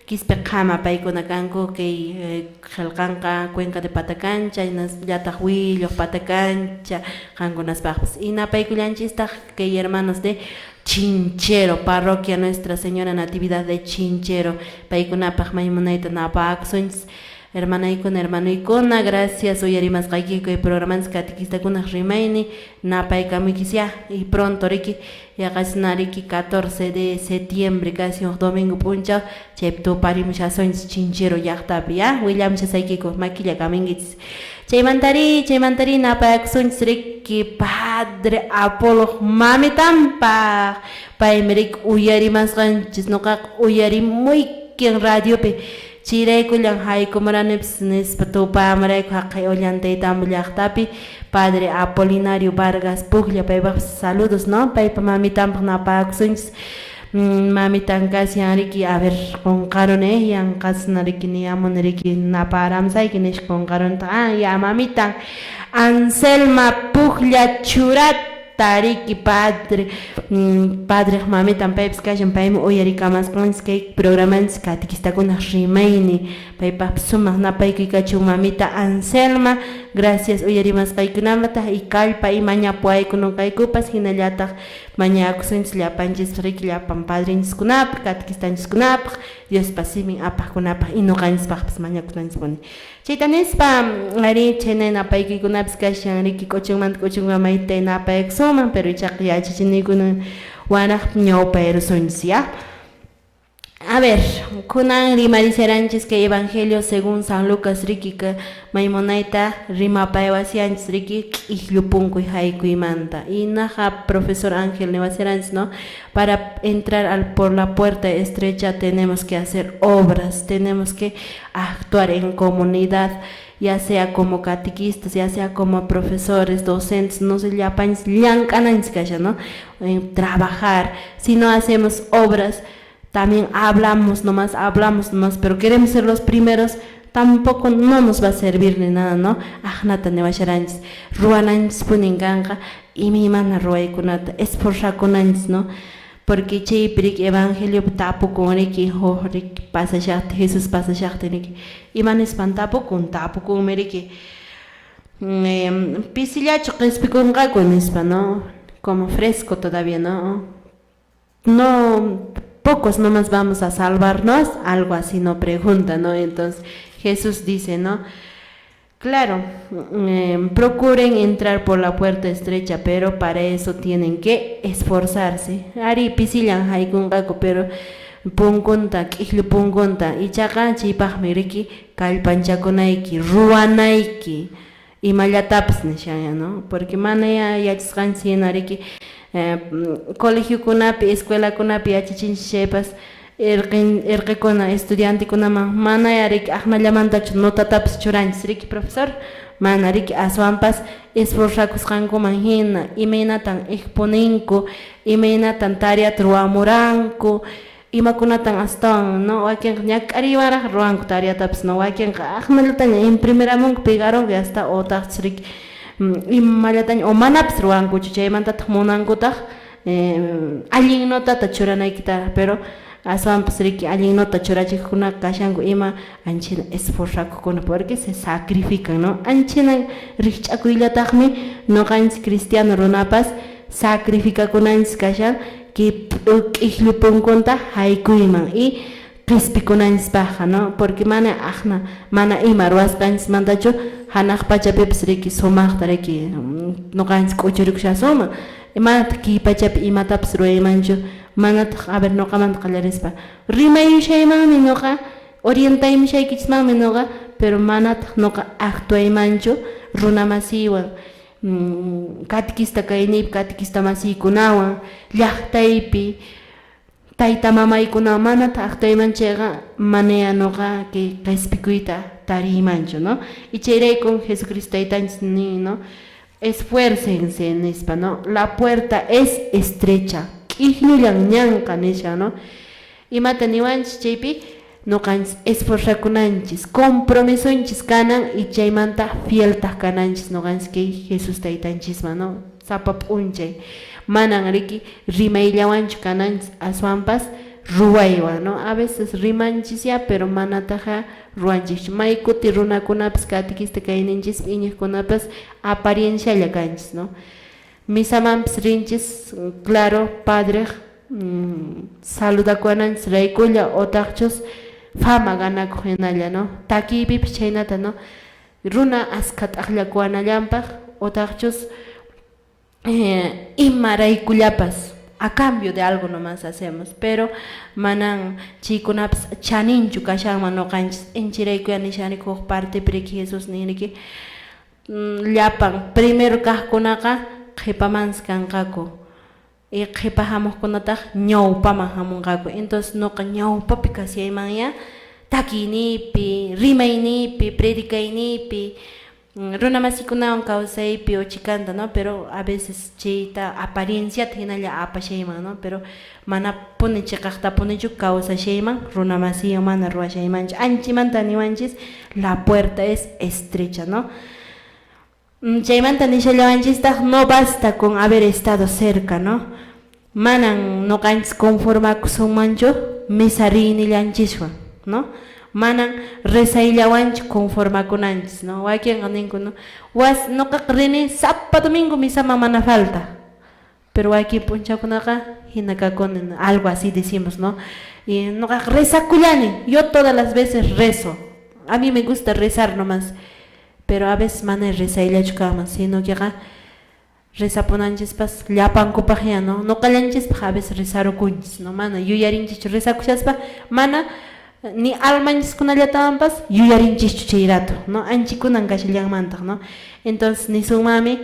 Quispe Qhama paykuna kanku kay Qhilqanqa Cuenca de Patacancha hinallataq Willuq Patacancha qankunaspaqpas y napaykullanchistaq kay hermanos de Chinchero, parroquia Nuestra Señora Natividad de Chinchero paykunapaq maymunayta napakusunchis. Hermanaykuna, hermanoykuna, gracias uyarimasqaykiku kay programanchis catequistakunaq rimayni napaykamuykisyá y pronto riki yaqasna riki 14 de septiembre casi huk domingo p'unchaw chaypi tuparimushasunchis Chinchero llaqtapi ya willamushasaykiku makilla kaminkichis. Chaymantari, chaymantari napayakusunchis riki Padre Apolo mamitampaq paymi riki uyarimasqanchis nuqaqa uyarimuykin radiopi chayraykullan haykumuranipis nispa tupamurayku haqay Ollantaytambo llaqtapi Padre Apolinario Vargas Puglla paypaqpis saludos, ¿no? Paypa mamitampaq napayakusunchis. Mamitan kashan riki a ver qunqaruni yanqasna riki niyamuni riki naparamsayki nispa qunqarunitaq ah ya mamitan Anselma Puglla Churata riki padre padreq mamitan paypis kashan paymi uyarikamasqanchis kay programanchis catequistakunaq rimayni paypaqpis sumaq napaykuy kachun mamita Anselma gracias uyarimasqaykunamanta y kallpa y mañapuwayku nuqaykupas hinallataq mañakusunchis llapanchispas riki llapan padrinchiskunapaq catequistanchiskunapaq Diospa simin apaqkunapaq y nuqanchispaqpas mañakunanchispuni. Chayta nispa ari chhaynay napaykuykunapis kashan riki k'uchunmanta k'uchunman mayta napaykusunman pero ichaqa yachachinaykuna wanaq ñawpayrusunchis ya. A ver, kunan rimarisharanchis kay Evangelio según San Lucas riki maymunayta rimapaywasianchis riki k'ikllu punkuy haykuymanta. Y naja profesor Ángel niwasiranchis, ¿no? Para entrar por la puerta estrecha tenemos que hacer obras, tenemos que actuar en comunidad, ya sea como catequistas, ya sea como profesores, docentes, no sé, llapanchis llank'ananchis kashan, ¿no? Trabajar, si no hacemos obras, también hablamos nomás, pero queremos ser los primeros, tampoco no nos va a servir ni nada, ¿no? Ajnata niwasharanchis, ruwananchis punin kanqa, imaymana ruwaykunata, esforzakunanchis, ¿no? Porque chaypi riki evangeliopi tapukun riki huk riki pasashaqta, Jesús pasashaqta riki, ima nispan tapukun, tapukunmi riki, pisillachu qispikunqaku nispa, ¿no? Como fresco todavía, ¿no? No, pocos nomás vamos a salvarnos, algo así no pregunta, ¿no? Entonces Jesús dice, ¿no? Claro, procuren entrar por la puerta estrecha, pero para eso tienen que esforzarse. Ari pisillan haykunqaku, pero punkunta, k'ikllu punkunta, ichaqa chaypaqmi riki kallpanchakunayki, ruwanayki, imallatapas nishanya, ¿no? Porque mana ya yachasqanchis hina riki colegiokunapi, escuelakunapi yachachinchis chaypas irqikuna, estudiantekunaman mana ya riki aqnallamantachu notatapas churanchis riki profesor, mana riki aswanpas esforzakusqankuman hina, imaynatan exponinku, imaynatan tareata ruwamuranku, imakunatan astawan, ¿no? Wakinqa ñak'ariywanraq ruwanku tareatapas, ¿no? Wakinqa aqnallataña imprimiramunku, pegarunku y hasta otaqchis riki imallataña o manapas ruwankuchu, chaymantataq munankutaq allin notata churanaykitara, pero aswanpas riki allin nota churachiqkunaqa kashanku ima anchina esforzakuqkuna porque se sacrifican, ¿no? Anchina rikch'akuyllataqmi nuqanchis cristiano runapas sacrificakunanchis kashan kay k'ikllu punkunta haykuyman y qispikunanchispaqqa, ¿no? Porque mana aqna mana ima ruwasqanchismantachu hanaq pachapipas riki sumaqta riki nuqanchis k'uchurikushasunman, manataq kay pachapi imatapas ruwaymanchu, manataq a ver nuqamanta qallarispa rimayushaymanmi nuqa, orientaymushaykichismanmi nuqa, pero manataq nuqa actuaymanchu runamasiywan, catequista kayniypi, catequista masiykunawan, llaqtaypi, tayta mamaykunawan manataq actuayman chayqa manaya nuqa kay qispikuyta tariymanchu, ¿no? Y chayraykun Jesucristo taytanchis nin, ¿no? Esfuércense nispa, ¿no? La puerta es estrecha, k'iklullan ñanqa nisha, ¿no? Imata niwanchis chaypi nuqanchis esforzakunanchis, compromisonchis kanan y chaymanta fieltaq kananchis nuqanchis kay Jesús taytanchisman, ¿no? Sapa p'unchay manan riki rimayllawanchu kananchis, aswanpas ruwaywan, ¿no? A veces rimanchis ya, pero manataqa ruwanchikchu. May kuti runakunapas catequista kayninchispi iñiqkunapas apariencialla kanchis, ¿no? Misamanpas rinchis, claro, padreq saludakuwananchis raykulla otaqchus Fama ganakuq hinalla, no? Takiypipas chhaynata, no? Runa askha t'aqllakuwanallanpaq utaqchus imaraykullapas a cambio de algo nomás hacemos, pero manan chaykunapas chaninchu kashanman noqanchis. Inchiraykuya nishani huk partepi riki Jesús nin riki llapan primero kaqkunaqa qhipamansi kanqaku y qhipa hamuqkunataq ñawpaman hamunqaku. Entonces noqa ñawpapi kashaymanya takiyniypi, rimayniypi, predicayniypi, runa masikunawan kawsaypi o chikanta, no? Pero a veces chayta aparienciata hinalla apashayman, no? Pero manapuni chiqaqtapunichu kawsashayman, runa masiywan mana ruwashaymanchu. Anchimanta niwanchis la puerta es estrecha, no? Chaymanta nishallawanchistaq no basta con haber estado cerca, no? Manan noqanchis conformakusunmanchu misa riynillanchiswan, no? Manan rezayllawanchu conformakunanchis, no? Wakinqa ninku, no? Was noqaqa rini sapa domingo misaman mana falta. Pero wakin p'unchawkunaqa hina kakuni, algo así decimos, no? Y noqaqa rezakullani, yo todas las veces rezo. A mí me gusta rezar nomás. Pero a veces mana rezayllachu kanman, sino queqa rezapunanchispas llapankupaqya, no? Noqallanchispaq a veces rezarukunchis, no? Mana yuyarinchikchu rezakushaspa, mana ni almanchiskunallatawanpas yuyarinchischu chay rato, no? Anchikunan kashallanmantaq, no? Entonces nisunmanmi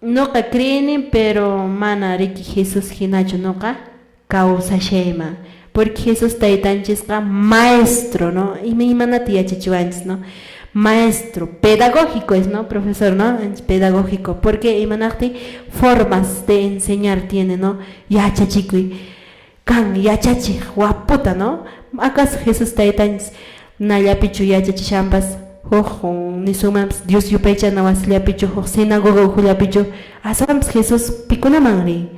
noqa creeni, pero mana riki Jesús hinachu noqa kawsashayman. Porque Jesús taytanchisqa maestro, no? Imaymanata yachachiwanchis, no? Maestro, pedagógico es, ¿no? Profesor, ¿no? Es pedagógico, porque imanaqtin formas de enseñar tiene, ¿no? Yachachikuy kan yachachiq waputa, ¿no? ¿Acaso Jesús taytanchis nallapichu yachachishanpas huk nisunmanpas Dios yupaychana wasillapichu huk sinagoga ukhullapichu? Aswanpas Jesús pikunaman rin?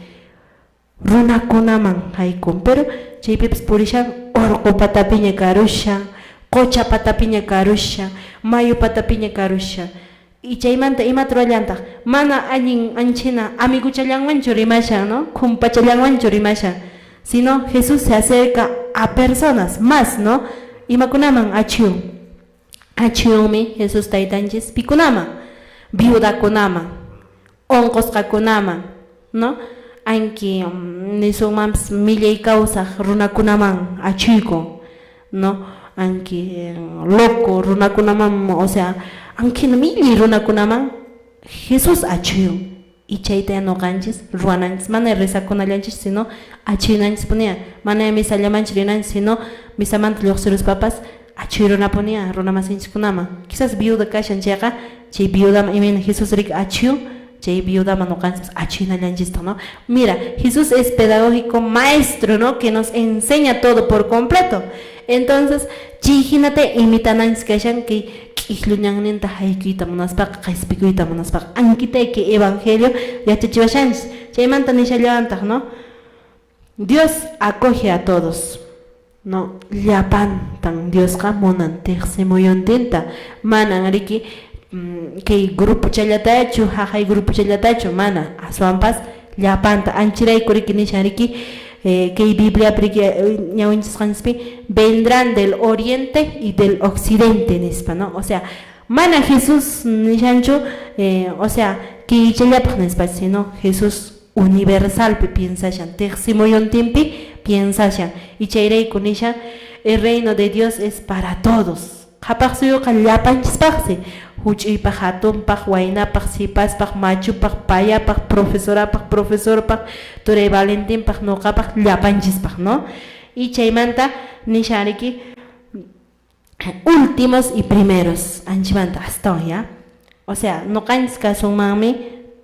Runakunaman haykun, pero chaypipas purishan urqu patapiña karushan, qocha patapiña karushan, mayu patapiña karushan. Y chaymanta imata ruwallantaq? Mana allin anchina amiguchallanwanchu rimashan, ¿no? Kumpachallanwanchu rimashan, sino Jesús se acerca a personas más, ¿no? Imakunaman achiyun. Achiyunmi Jesús taytanchis pikunaman, viudakunaman, unqusqakunaman, ¿no? Anki nisunmanpas millay kawsaq runakunaman achuykun, ¿no? Anki loco runakunaman, o sea, ankina millay runakunaman Jesús achuyun. Y chayta noqanchis ruwananchis, mana rezakunallanchis, sino achuyunanchispunia, mana misallamanchu rinanchis, sino misamanta lluqsiruspapas achuyrunapunia runamasinchikkunaman. Quizás viuda kashan chayqa, chay viudaman imayna Jesús riki achuyun, chay viudaman noqanchis achuyunallanchistaq, ¿no? Mira, Jesús es pedagógico maestro, ¿no? Que nos enseña todo por completo. Entonces, chay hinata imitananchis kashan kay k'ikllu ñanninta haykuyta munaspaqa, qhispikuyta munaspaqa, ankitayki evangelio yachachiwashanchis. Chaymanta nishallawantaq, ¿no? Dios acoge a todos, ¿no? Llapantan Diosqa munan tiqsimuyuntinta, manan riki kay grupo challatachu, haqay grupo challatachu, mana, aswanpas llapanta. Anchirayku riki nishan riki kay Bibliapi riki ñawinchisqanchispi vendrán del oriente y del occidente nispa, ¿no? O sea, mana Jesús nishanchu, o sea, kaychallapaq nispa, sino Jesús universalpi piensashan, tiqsimuyuntinpi piensashan. Y chayrayku nishan, el reino de Dios es para todos. Qhapaq suyuqa llapanchispaqsi, huch'uypaq, hatunpaq, waynapaq, sipaspaq, machupaq, payapaq, profesorapaq, profesorpaq, turay Valentinpaq, noqapaq, llapanchispaq, ¿no? Y chaymanta nishan riki últimos y primeros, anchimanta astawan, ¿ya? O sea, noqanchis kasunmanmi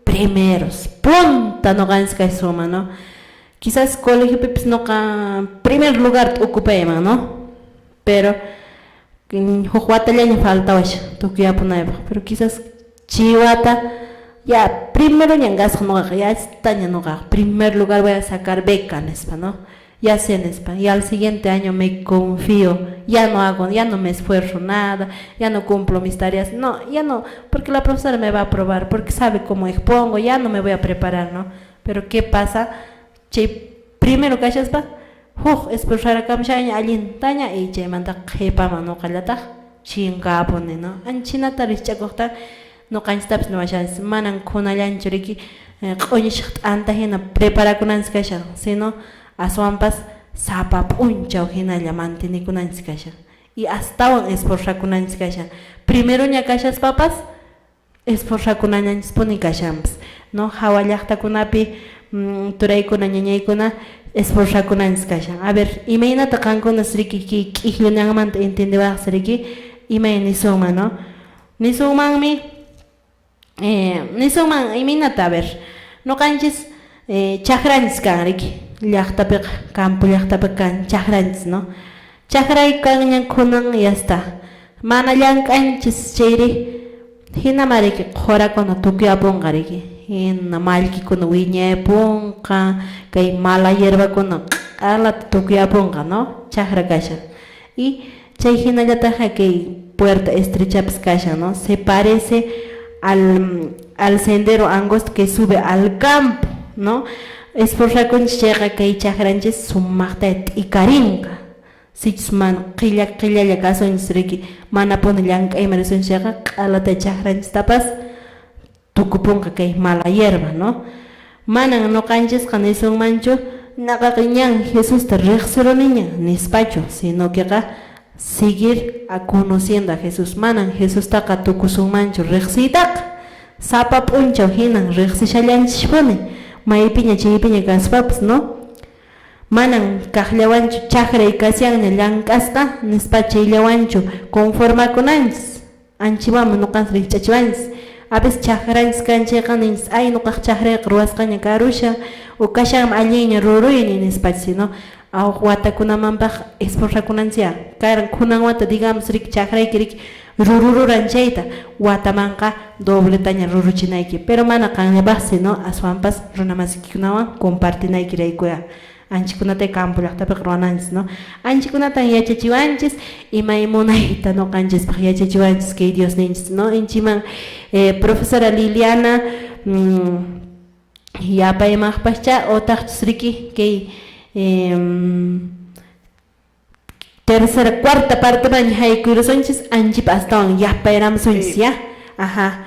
primeros, punta noqanchis kasunman, ¿no? Quizás colegiopipis noqa primer lugar ocupayman, ¿no? Pero huk watallaña faltawashan tukuyapunaypaq, pero quizás chay wata ya primero ñan kasaq noqaqa, ya estaña noqaqa, primer lugar voy a sacar beca nispa, ¿no? Ya sé nispa, y al siguiente año me confío, ya no hago, ya no me esfuerzo nada, ya no cumplo mis tareas, no, ya no, porque la profesora me va a aprobar, porque sabe cómo expongo, ya no me voy a preparar, ¿no? Pero ¿qué pasa? Chay primero kashaspa, Huk esforzarakamshaña allintaña y chaymanta qhipaman nuqallataq chinkapuni, no? Anchinata rikch'akuqta nuqanchistapas niwashanchis, manan khunallanchu riki q'uñishaq t'anta hina preparakunanchis kashan, sino aswanpas sapa p'unchaw hinalla mantenikunanchis kashan y astawan esforzakunanchis kashan. Primeroña kashaspapas esforzakunallanchispuni kashanpas, no? Hawa llaqtakunapi turaykuna ñañaykuna esforzakunanchis kashan. A ver, imaynata qankunas riki kay k'iklluñanmanta entendiwaqsi riki, imay nisunman, no? Nisunmanmi, nisunman imaynata, a ver, nuqanchis chakranchis kan riki, llaqtapiqa, campo llaqtapiqa kan chakranchis, no? Chakray kanña kunan ya está. Mana llank'anchis chayri hinama riki qhurakuna tukyapunqa riki. Hina mallkikuna wiñapunqa, kay mala hierbakuna q'alata tukyapunqa, no? Chakra kashan. Y chay hinallataq kay puerta estrechapas kashan, no? Se parece al sendero angosto que sube al campo, no? Esforzakunchis chayqa kay chakranchis sumaqta t'ikarinqa. Sichus mana qilla qillalla kasunchis riki, manapuni llank'ayman risunchis chayqa q'alata chakranchistapas tukupunqa kay mala hierba, no? Manan nuqanchisqa nisunmanchu naqaqa ñan Jesusta riqsiruniña nispachu, sino queqa seguir a conociendo a Jesús. Manan Jesustaqa tukusunmanchu riqsiytaqa. Sapa p'unchaw hinan riqsishallanchispuni, maypiña chaypiña kaspapas, no? Manan kaqllawanchu chakray kashanña llank'asqa nispa chayllawanchu conformakunanchis. Anchiwanmi nuqanchis rikch'achiwanchis. A veces chakranchis kan chayqa ninchis, ay nuqaq chakrayqa ruwasqaña karushan o kashanmi allinña ruruyni nispachis, no? Awq watakunamanpaq esforzakunanchis karan kunan wata digamos riki chakrayki riki rurururan chayta watamanqa dobletaña ruruchinayki, pero mana qanllapaq sino aswanpas runamasiykunawan compartinaykiraykuya. Anchikunata campo llaqtapiqa ruwananchis, no? Anchikunatan yachachiwanchis imay munayta nuqanchispaq yachachiwanchis kay Diosninchis, no? Inchiman profesora Liliana yapaymaqpascha otaqchus riki kay tercera cuarta parteman haykuyrusunchis anchipa astawan yapayramusunchis, ya? Ajá.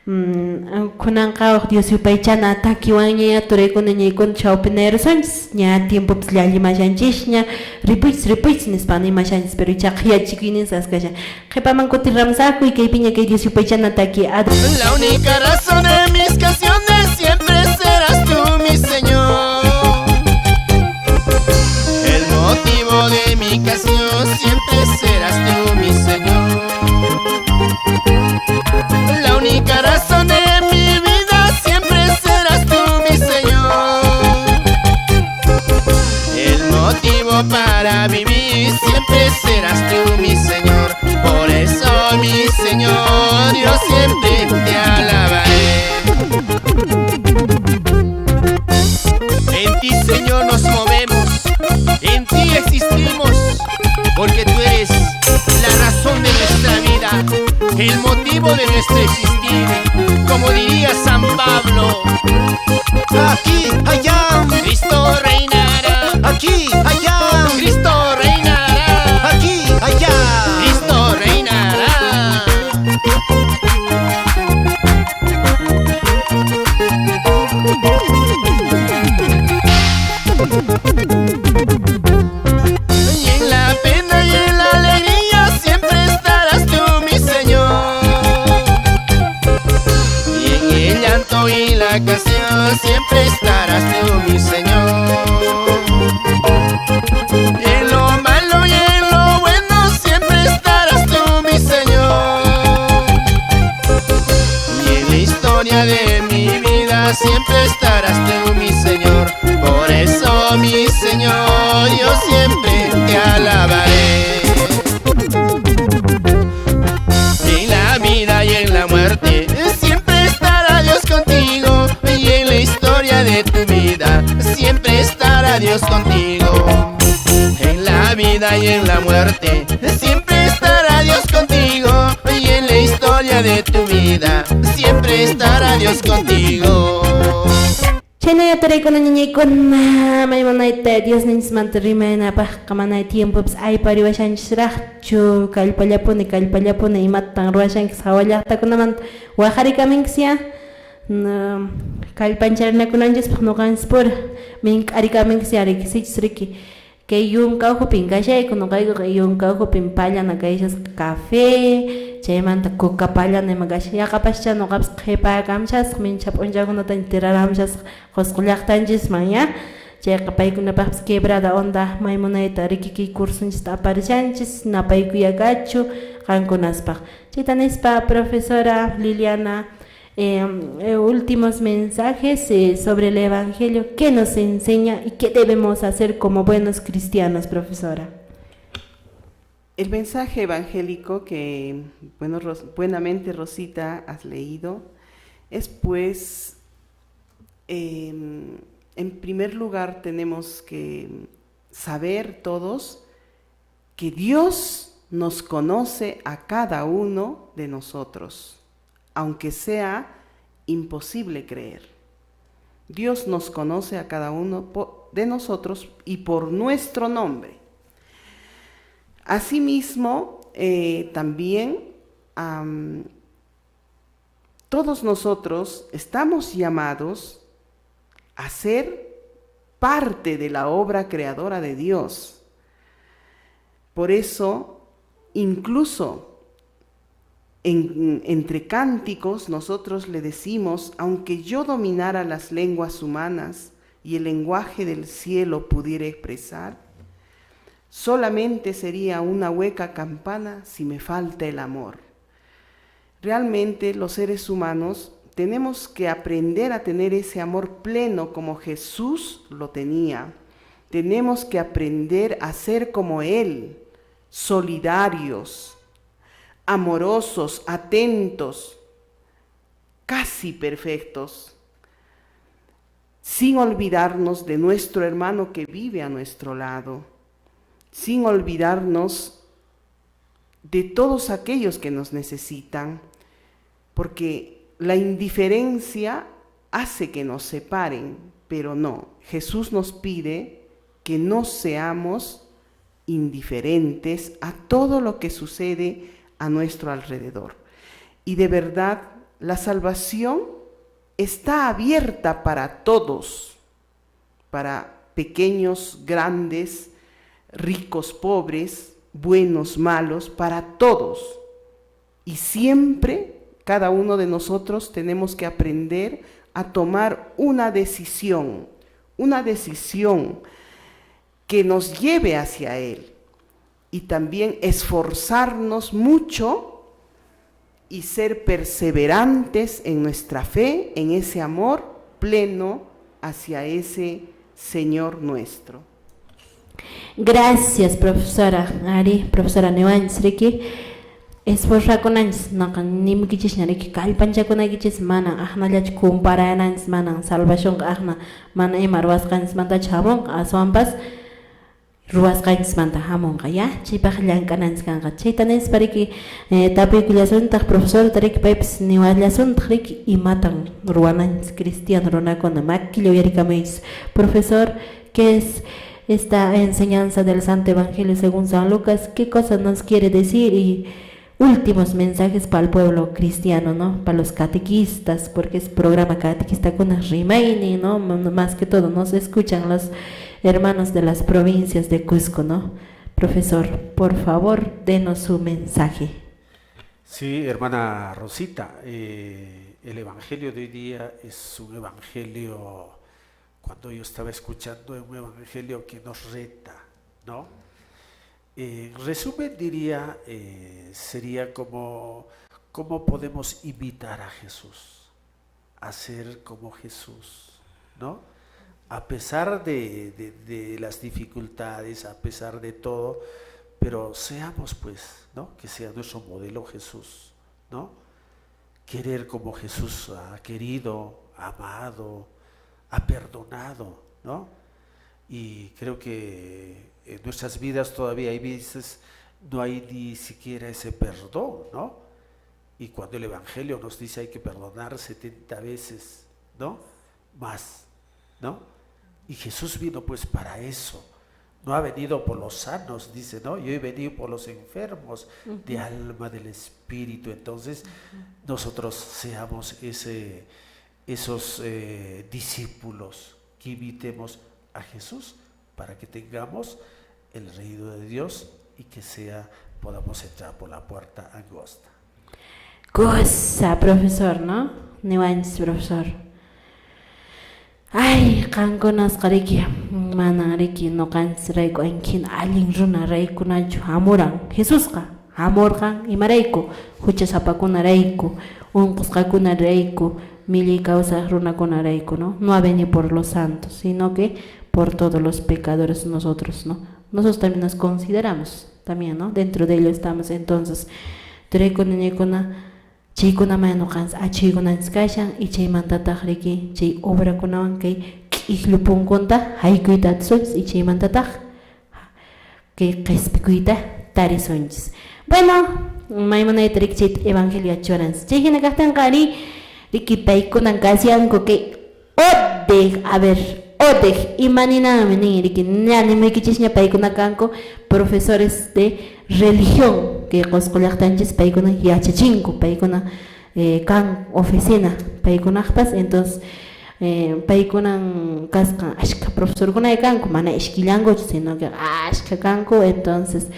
Kunanqa Dios yupaychana takiwanña turaykuna ñaykuna chawpinayrusunchis ña tiempopas llallimashanchishña ripuychis ripuychis nispa nimashanchis, pero ichaqa yachikuynin saskashan qhipaman kutirramsakuy kaypiña kay Dios yupaychana taki. La única razón de mis canciones siempre serás tú, mi Señor. El motivo de mi canción siempre serás tú, mi Señor. La única razón de mi vida siempre serás tú, mi Señor. El motivo para vivir siempre serás tú, mi Señor. Por eso, mi Señor, yo siempre te alabaré. En ti, Señor, nos movemos, en ti existimos, porque tú eres la razón de nuestra vida, el motivo de nuestro existir, como diría San Pablo. Aquí, allá, Cristo reinará. Aquí, allá, Cristo reinará. Aquí, allá, Cristo reinará. Y en la pena y en la alegría siempre estarás tú, mi Señor. Y en el llanto y la canción siempre estarás tú, mi Señor. Y en lo malo y en lo bueno siempre estarás tú, mi Señor. Y en la historia de mi vida siempre estarás tú, mi Señor. Por eso, mi Señor, yo siempre te alabaré. En la vida y en la muerte siempre estará Dios contigo. Y en la historia de tu vida siempre estará Dios contigo. En la vida y en la muerte siempre estará Dios contigo. Y en la historia de tu vida siempre estará Dios contigo. Chhaynaya turaykuna ñañaykuna maymunayta Diosninchismanta rimaynapaqqa manay tiempopas aypariwashanchisraqchu kallpallapuni kallpallapuni imatan ruwashankis hawa llaqtakunamanta waqarikaminkisyá kallpancharinakunanchispaq ñuqanchispura mink'arikaminkisyá riki sichus riki kay yunka ukhupin kashayku ñuqaykuqa yunka ukhupin pallana kayshasqa café chaymanta coca pallana ima kashan yaqapascha ñuqapas qhipakamshasqa minchha p'unchawkunataña tiraramushasqa Qusqu llaqtanchisman ya chayqa paykunapaqpas quebrada onda maymunayta riki kay cursunchista aparishanchis napaykuyakachu qankunaspaq chayta nispa profesora Liliana últimos mensajes sobre el Evangelio, ¿qué nos enseña y qué debemos hacer como buenos cristianos, profesora? El mensaje evangélico que, bueno, buenamente Rosita has leído, es pues, en primer lugar tenemos que saber todos que Dios nos conoce a cada uno de nosotros, aunque sea imposible creer. Dios nos conoce a cada uno de nosotros y por nuestro nombre. Asimismo, también todos nosotros estamos llamados a ser parte de la obra creadora de Dios. Por eso, incluso entre cánticos nosotros le decimos, aunque yo dominara las lenguas humanas y el lenguaje del cielo pudiera expresar, solamente sería una hueca campana si me falta el amor. Realmente los seres humanos tenemos que aprender a tener ese amor pleno como Jesús lo tenía. Tenemos que aprender a ser como Él, solidarios, amorosos, atentos, casi perfectos, sin olvidarnos de nuestro hermano que vive a nuestro lado, sin olvidarnos de todos aquellos que nos necesitan, porque la indiferencia hace que nos separen, pero no, Jesús nos pide que no seamos indiferentes a todo lo que sucede a nuestro alrededor. Y de verdad, la salvación está abierta para todos, para pequeños, grandes, ricos, pobres, buenos, malos, para todos. Y siempre, cada uno de nosotros tenemos que aprender a tomar una decisión que nos lleve hacia Él. Y también esforzarnos mucho y ser perseverantes en nuestra fe, en ese amor pleno hacia ese Señor nuestro. Gracias, profesora Ari, profesora Newanchis, riki. Esforzakunanchis, noqa nimkichisña riki, kallpanchakunaykichis mana aqnallachu comparananchis, mana salvacionqa aqna mana ima ruwasqanchismantachu hamunqa, aswanpas ruwasqanchismanta hamunqa, ya chaypaq llank'ananchis kanqa. Chayta nispa riki, tapuykullasuntaq profesorta riki, paypis niwallasuntaq riki, imatan ruwananchis cristiano runakuna, makilla uyarikamuychis. Profesor, ¿qué es esta enseñanza del Santo Evangelio según San Lucas? ¿Qué cosa nos quiere decir? Y últimos mensajes para el pueblo cristiano, ¿no? Para los catequistas, porque es programa catequista con rimayni, ¿no? Más que todo nos escuchan los hermanos de las provincias de Cusco, ¿no? Profesor, por favor, denos su mensaje. Sí, hermana Rosita, el evangelio de hoy día es un evangelio, cuando yo estaba escuchando, es un evangelio que nos reta, ¿no? En resumen diría, sería como, ¿cómo podemos imitar a Jesús? A ser como Jesús, ¿no? A pesar de las dificultades, a pesar de todo, pero seamos pues, ¿no? Que sea nuestro modelo Jesús, ¿no? Querer como Jesús ha querido, amado, ha perdonado, ¿no? Y creo que en nuestras vidas todavía hay veces no hay ni siquiera ese perdón, ¿no? Y cuando el Evangelio nos dice hay que perdonar 70 veces, ¿no? Más. ¿no? Y Jesús vino pues para eso. No ha venido por los sanos, dice, ¿no? Yo he venido por los enfermos de alma, del espíritu. Entonces, nosotros seamos esos discípulos que imitemos a Jesús para que tengamos el reino de Dios y que podamos entrar por la puerta angosta. Cosa, profesor, ¿no? Niwanchis, profesor. Ay, qankunasqa riki, manan riki ñuqanchisrayku ankhina allin runa raykunachu hamuran. Jesusqa hamurqan imarayku, huchasapakunarayku, unqusqakunarayku, millay kawsaq runakunarayku, ¿no? No ha venido por los santos, sino que por todos los pecadores nosotros, ¿no? Nosotros también nos consideramos también, ¿no? Dentro de ello estamos. Entonces, turaykuna ñaykuna chaykunamanta ñuqanchis achhuykunanchis kashan y chaymantataq riki chay obrakunawan kay k'iklu punkunta haykuyta atisunchis y chaymantataq kay qispikuyta tarisunchis. Bueno, maymunayta riki chayta evangelio achuranchis. Chay hina kaqtinqa ari riki paykunan kasyanku kay ODEG, a ver, ODEG, imaninanmi nin riki ña nimuykichisña paykuna kanku profesores de religión kay Qusqu llaqtanchis paykuna yachachinku, paykuna kan oficina paykunaqpas, entonces paykunan kasqan ashka profesorkuna kanku, mana ishkillankuchu, sino que ashka kanku, entonces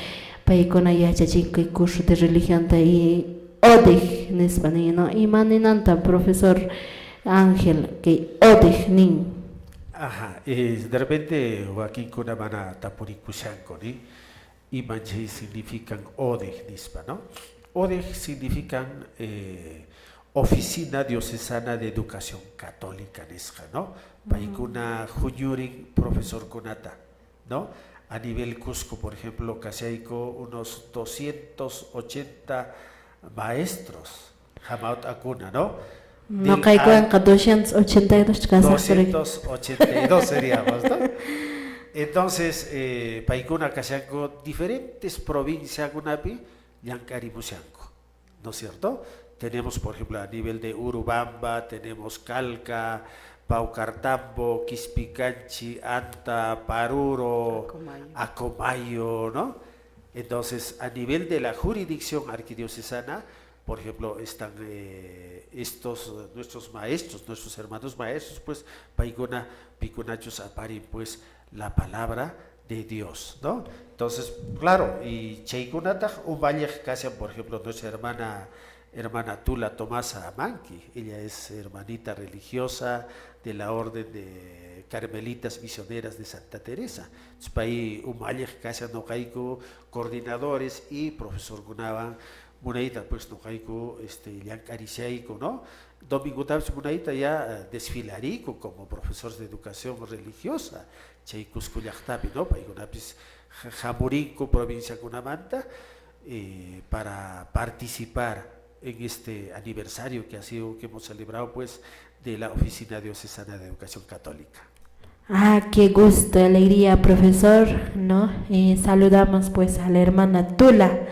paykuna yachachinku kay curso de religionta y ODEG nispa nin, ¿no? Imaninanta profesor Ángel kay ODEG nin. Ajá, de repente wakinkuna mana tapurikushanku, ni? Iman chay significan ODEG nispa, ¿no? ODEG significan Oficina Diocesana de Educación Católica nisqa, ¿no? Paykuna huñurin profesor kunata, ¿no? A nivel Cusco, por ejemplo, kashayku unos 280 maestros hamawt'akuna, ¿no? Ñuqaykuwanqa 282 kasaq. 282 seríamos, ¿no? Entonces, paykuna kashanku diferentes provinciakunapi llank'arimushanku, ¿no es cierto? Tenemos, por ejemplo, a nivel de Urubamba, tenemos Calca, Paucartambo, Quispicanchi, Anta, Paruro, Acomayo. Acomayo, ¿no? Entonces, a nivel de la jurisdicción arquidiocesana, por ejemplo, están estos nuestros maestros, nuestros hermanos maestros, pues, paykuna, pikunachus aparin, pues, la palabra de Dios, ¿no? Entonces, claro, y chaykunataq umalliq kashan, por ejemplo, nuestra hermana Tula Tomasa Amanqui, ella es hermanita religiosa de la orden de Carmelitas Misioneras de Santa Teresa. Entonces, pay umalliq kashan noqayku coordinadores y profesor kunawan munayta, pues, noqayku llank'arishayku, ¿no? Domingotapis munayta ya desfilariku como profesores de educación religiosa, chay Cusco llaqtapi, ¿no? Paykunapis hamurinku provinciakunamanta para participar en este aniversario que ha sido, que hemos celebrado, pues, de la Oficina Diocesana de Educación Católica. Ah, qué gusto, alegría, profesor, ¿no? Saludamos, pues, a la hermana Tula.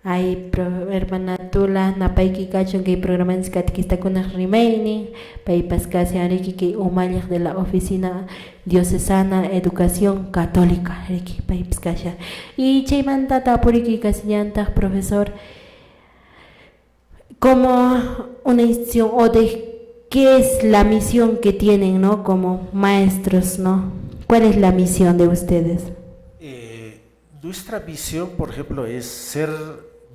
Ay, hermana Tula, napayki kachun kay programanchis catequistakunaq rimaynin, paypas kashan riki kay umalliq de la Oficina Diocesana Educación Católica, riki paypas kashan. Y chaymanta tapuriki kasillantaq, profesor, como una institución o de qué es la misión que tienen, ¿no? Como maestros, ¿no? ¿Cuál es la misión de ustedes? Nuestra misión, por ejemplo, es ser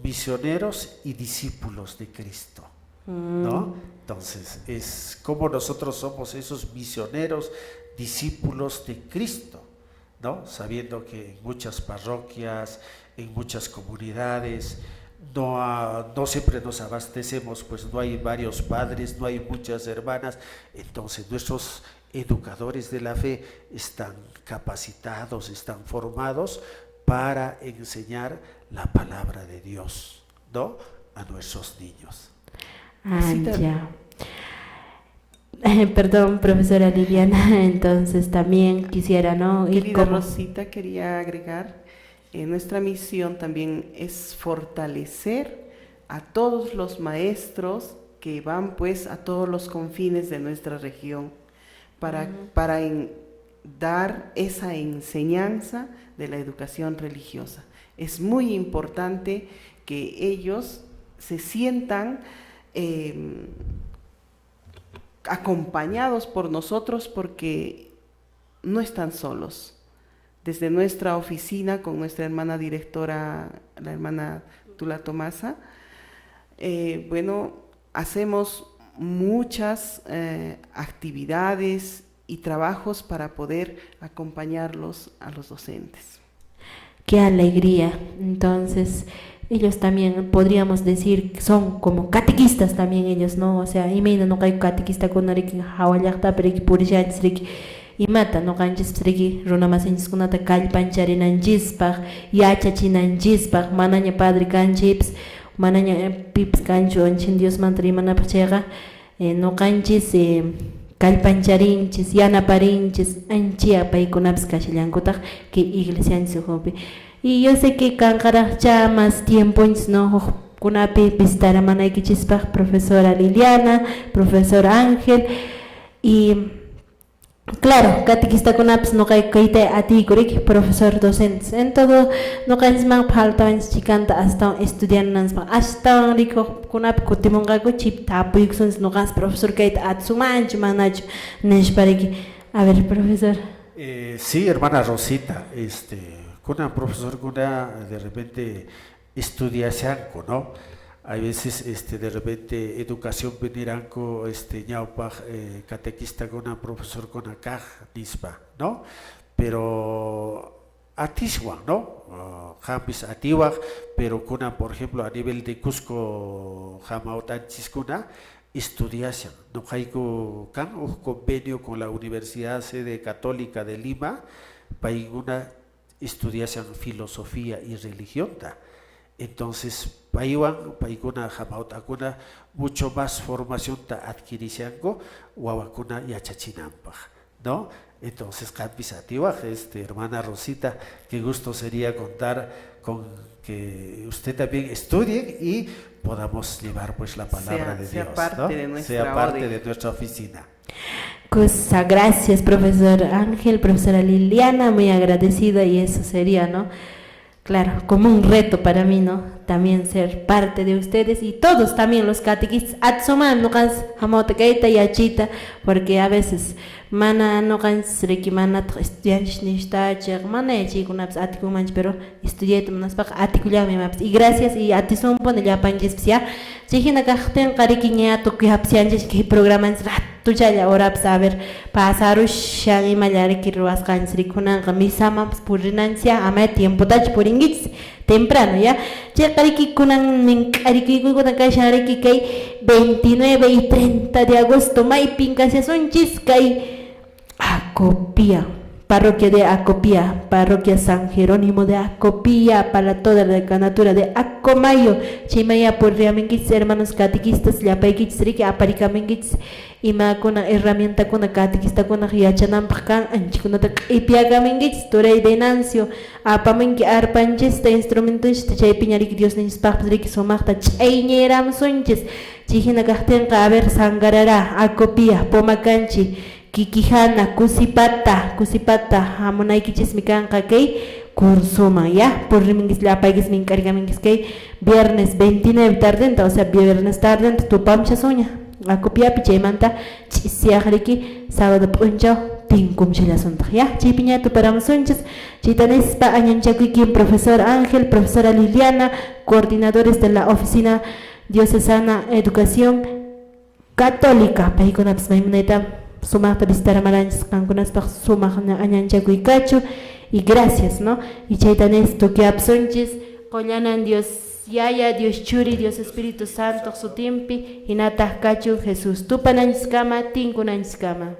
misioneros y discípulos de Cristo, ¿no? Entonces, es como nosotros somos esos misioneros, discípulos de Cristo, ¿no? Sabiendo que en muchas parroquias, en muchas comunidades, no siempre nos abastecemos, pues no hay varios padres, no hay muchas hermanas, entonces nuestros educadores de la fe están capacitados, están formados para enseñar la palabra de Dios, ¿no? A nuestros niños. Ah, Rosita. ya. Perdón, profesora Liliana, entonces también quisiera, ¿no? Ir Querida como Rosita, quería agregar, nuestra misión también es fortalecer a todos los maestros que van, pues, a todos los confines de nuestra región, para dar esa enseñanza de la educación religiosa. Es muy importante que ellos se sientan acompañados por nosotros, porque no están solos. Desde nuestra oficina, con nuestra hermana directora, la hermana Tula Tomasa, hacemos muchas actividades y trabajos para poder acompañarlos a los docentes. ¡Qué alegría! Entonces, ellos también, podríamos decir, son como catequistas también ellos, ¿no? O sea, imayna nuqayku catequista kunariki hawa llaqtapi riki purishanchis riki imata nuqanchis riki runa masinchiskunata kallpancharinanchispaq, yachachinanchispaq, manaña padre kanchipis, manaña pipis kanchu anchin Diosmanta rimanapaq chayqa, nuqanchis kallpancharinchis, yanaparinchis, anchia paykunapis kashallankutaq kay iglesianchis ukhupi. Y yo sé que kanqaraqcha más tiemponchis, ¿no? Hukkunapi visitaramanaykichispaq, profesora Liliana, profesor Ángel, y claro, catequistakunapis nuqayku kayta atiyku riki, profesor docentes. En todo nuqanchisman faltawanchis chikanta astawan estudiananchispaq, astawan riki hukkunapi kutimunqaku chip tapuykusunchis nuqanchis profesor kayta atisunmanchu manachu nispa riki. A ver, profesor. Sí, hermana Rosita, kuna profesor kuna de repente estudiashanku, ¿no? Hay veces, de repente educación veniranco, ñawpaq, catequista kuna profesor kuna kaj nispa, ¿no? Pero atiswan, ¿no? Hampis atiwaq, pero kuna, por ejemplo, a nivel de Cusco hamawtanchiskuna estudiashan. Nuqayku kan uj convenio con la Universidad Sede Católica de Lima, paykuna estudiashan filosofía y religión. Entonces, paywan, paykuna hamawt'akuna mucho más formación ta adquirishanku wawakuna yachachinanpaq, ¿no? Entonces, qampis atiwaq, hermana Rosita, qué gusto sería contar con que usted también estudie y podamos llevar, pues, la palabra de Sea Dios, parte ¿no? de nuestra Sea parte orden. de nuestra oficina. Cosa, gracias, profesor Ángel, profesora Liliana, muy agradecida, y eso sería, ¿no? Claro, como un reto para mí, ¿no? También ser parte de ustedes y todos también los catequistas, atsuman, nuqas, hamawtakaita, yachita, porque a veces mana nuqanchis riki manataq estudianchis nishtachaq, mana yachaykunapis atikumanchis, pero estudiayta munaspaqa atikullami imapis. Y gracias, y atisunpuni llapanchispis, ya. Chay hina kaqtinqa riki ña tukuy hapsianchis kay programanchis ratuchalla horapis, a ver, pasarushan imalla riki ruwasqanchis rikunanqa misamanpas purinanchis, ya, ama tiempotachu purinkichis temprano, ya. Chayqa riki kunan mink'arikuykuna kashan riki kay 29 y 30 de agosto maypin kashasunchis kay Acopía, parroquia de Acopía, parroquia San Jerónimo de Acopía, para toda la decanatura de Acomayo. Chimaya por riaminguichis, hermanos catequistas, llapaykichis riki aparicaminguichis, imakuna herramientakuna catequistakuna yachananpaq kan, anchikunata q'ipiakaminguichis, turay Venancio, apaminki arpanchista, instrumentonchista, chaypiña riki Dios ninchispaqpas riki sumaqta ch'ayñeramsunchis. Chayhina kaqtinqa, a ver, Sangarará, Acopía, Pomacanchi, Kikijana, Kusipata, Kusipata, hamunaykichismi kanqa kay cursoman, ya, por riminguis llapaykis mink'arikaminguis kay viernes 29 tardenta, o sea, viernes tardenta tupamchasuña, Acopiapi chaymanta ch'isiyaq riki sábado p'unchaw tinkumchallasuntaq, ya, chaypiña tuparamusunchis. Chayta nispa añanchakuykin profesor Ángel, profesora Liliana, coordinadores de la Oficina Diocesana Educación Católica, paykunapis maymunayta sumaqta visitaramaranchis qankunaspaq sumaq añanchakuykachu, y gracias, ¿no? Y chayta nis tukyapsunchis, qollanan Dios Yaya, Dios Churi, Dios Espíritu Santo sutimpi, hinataq kachu Jesús tupananchiskama, tinkunanchiskama.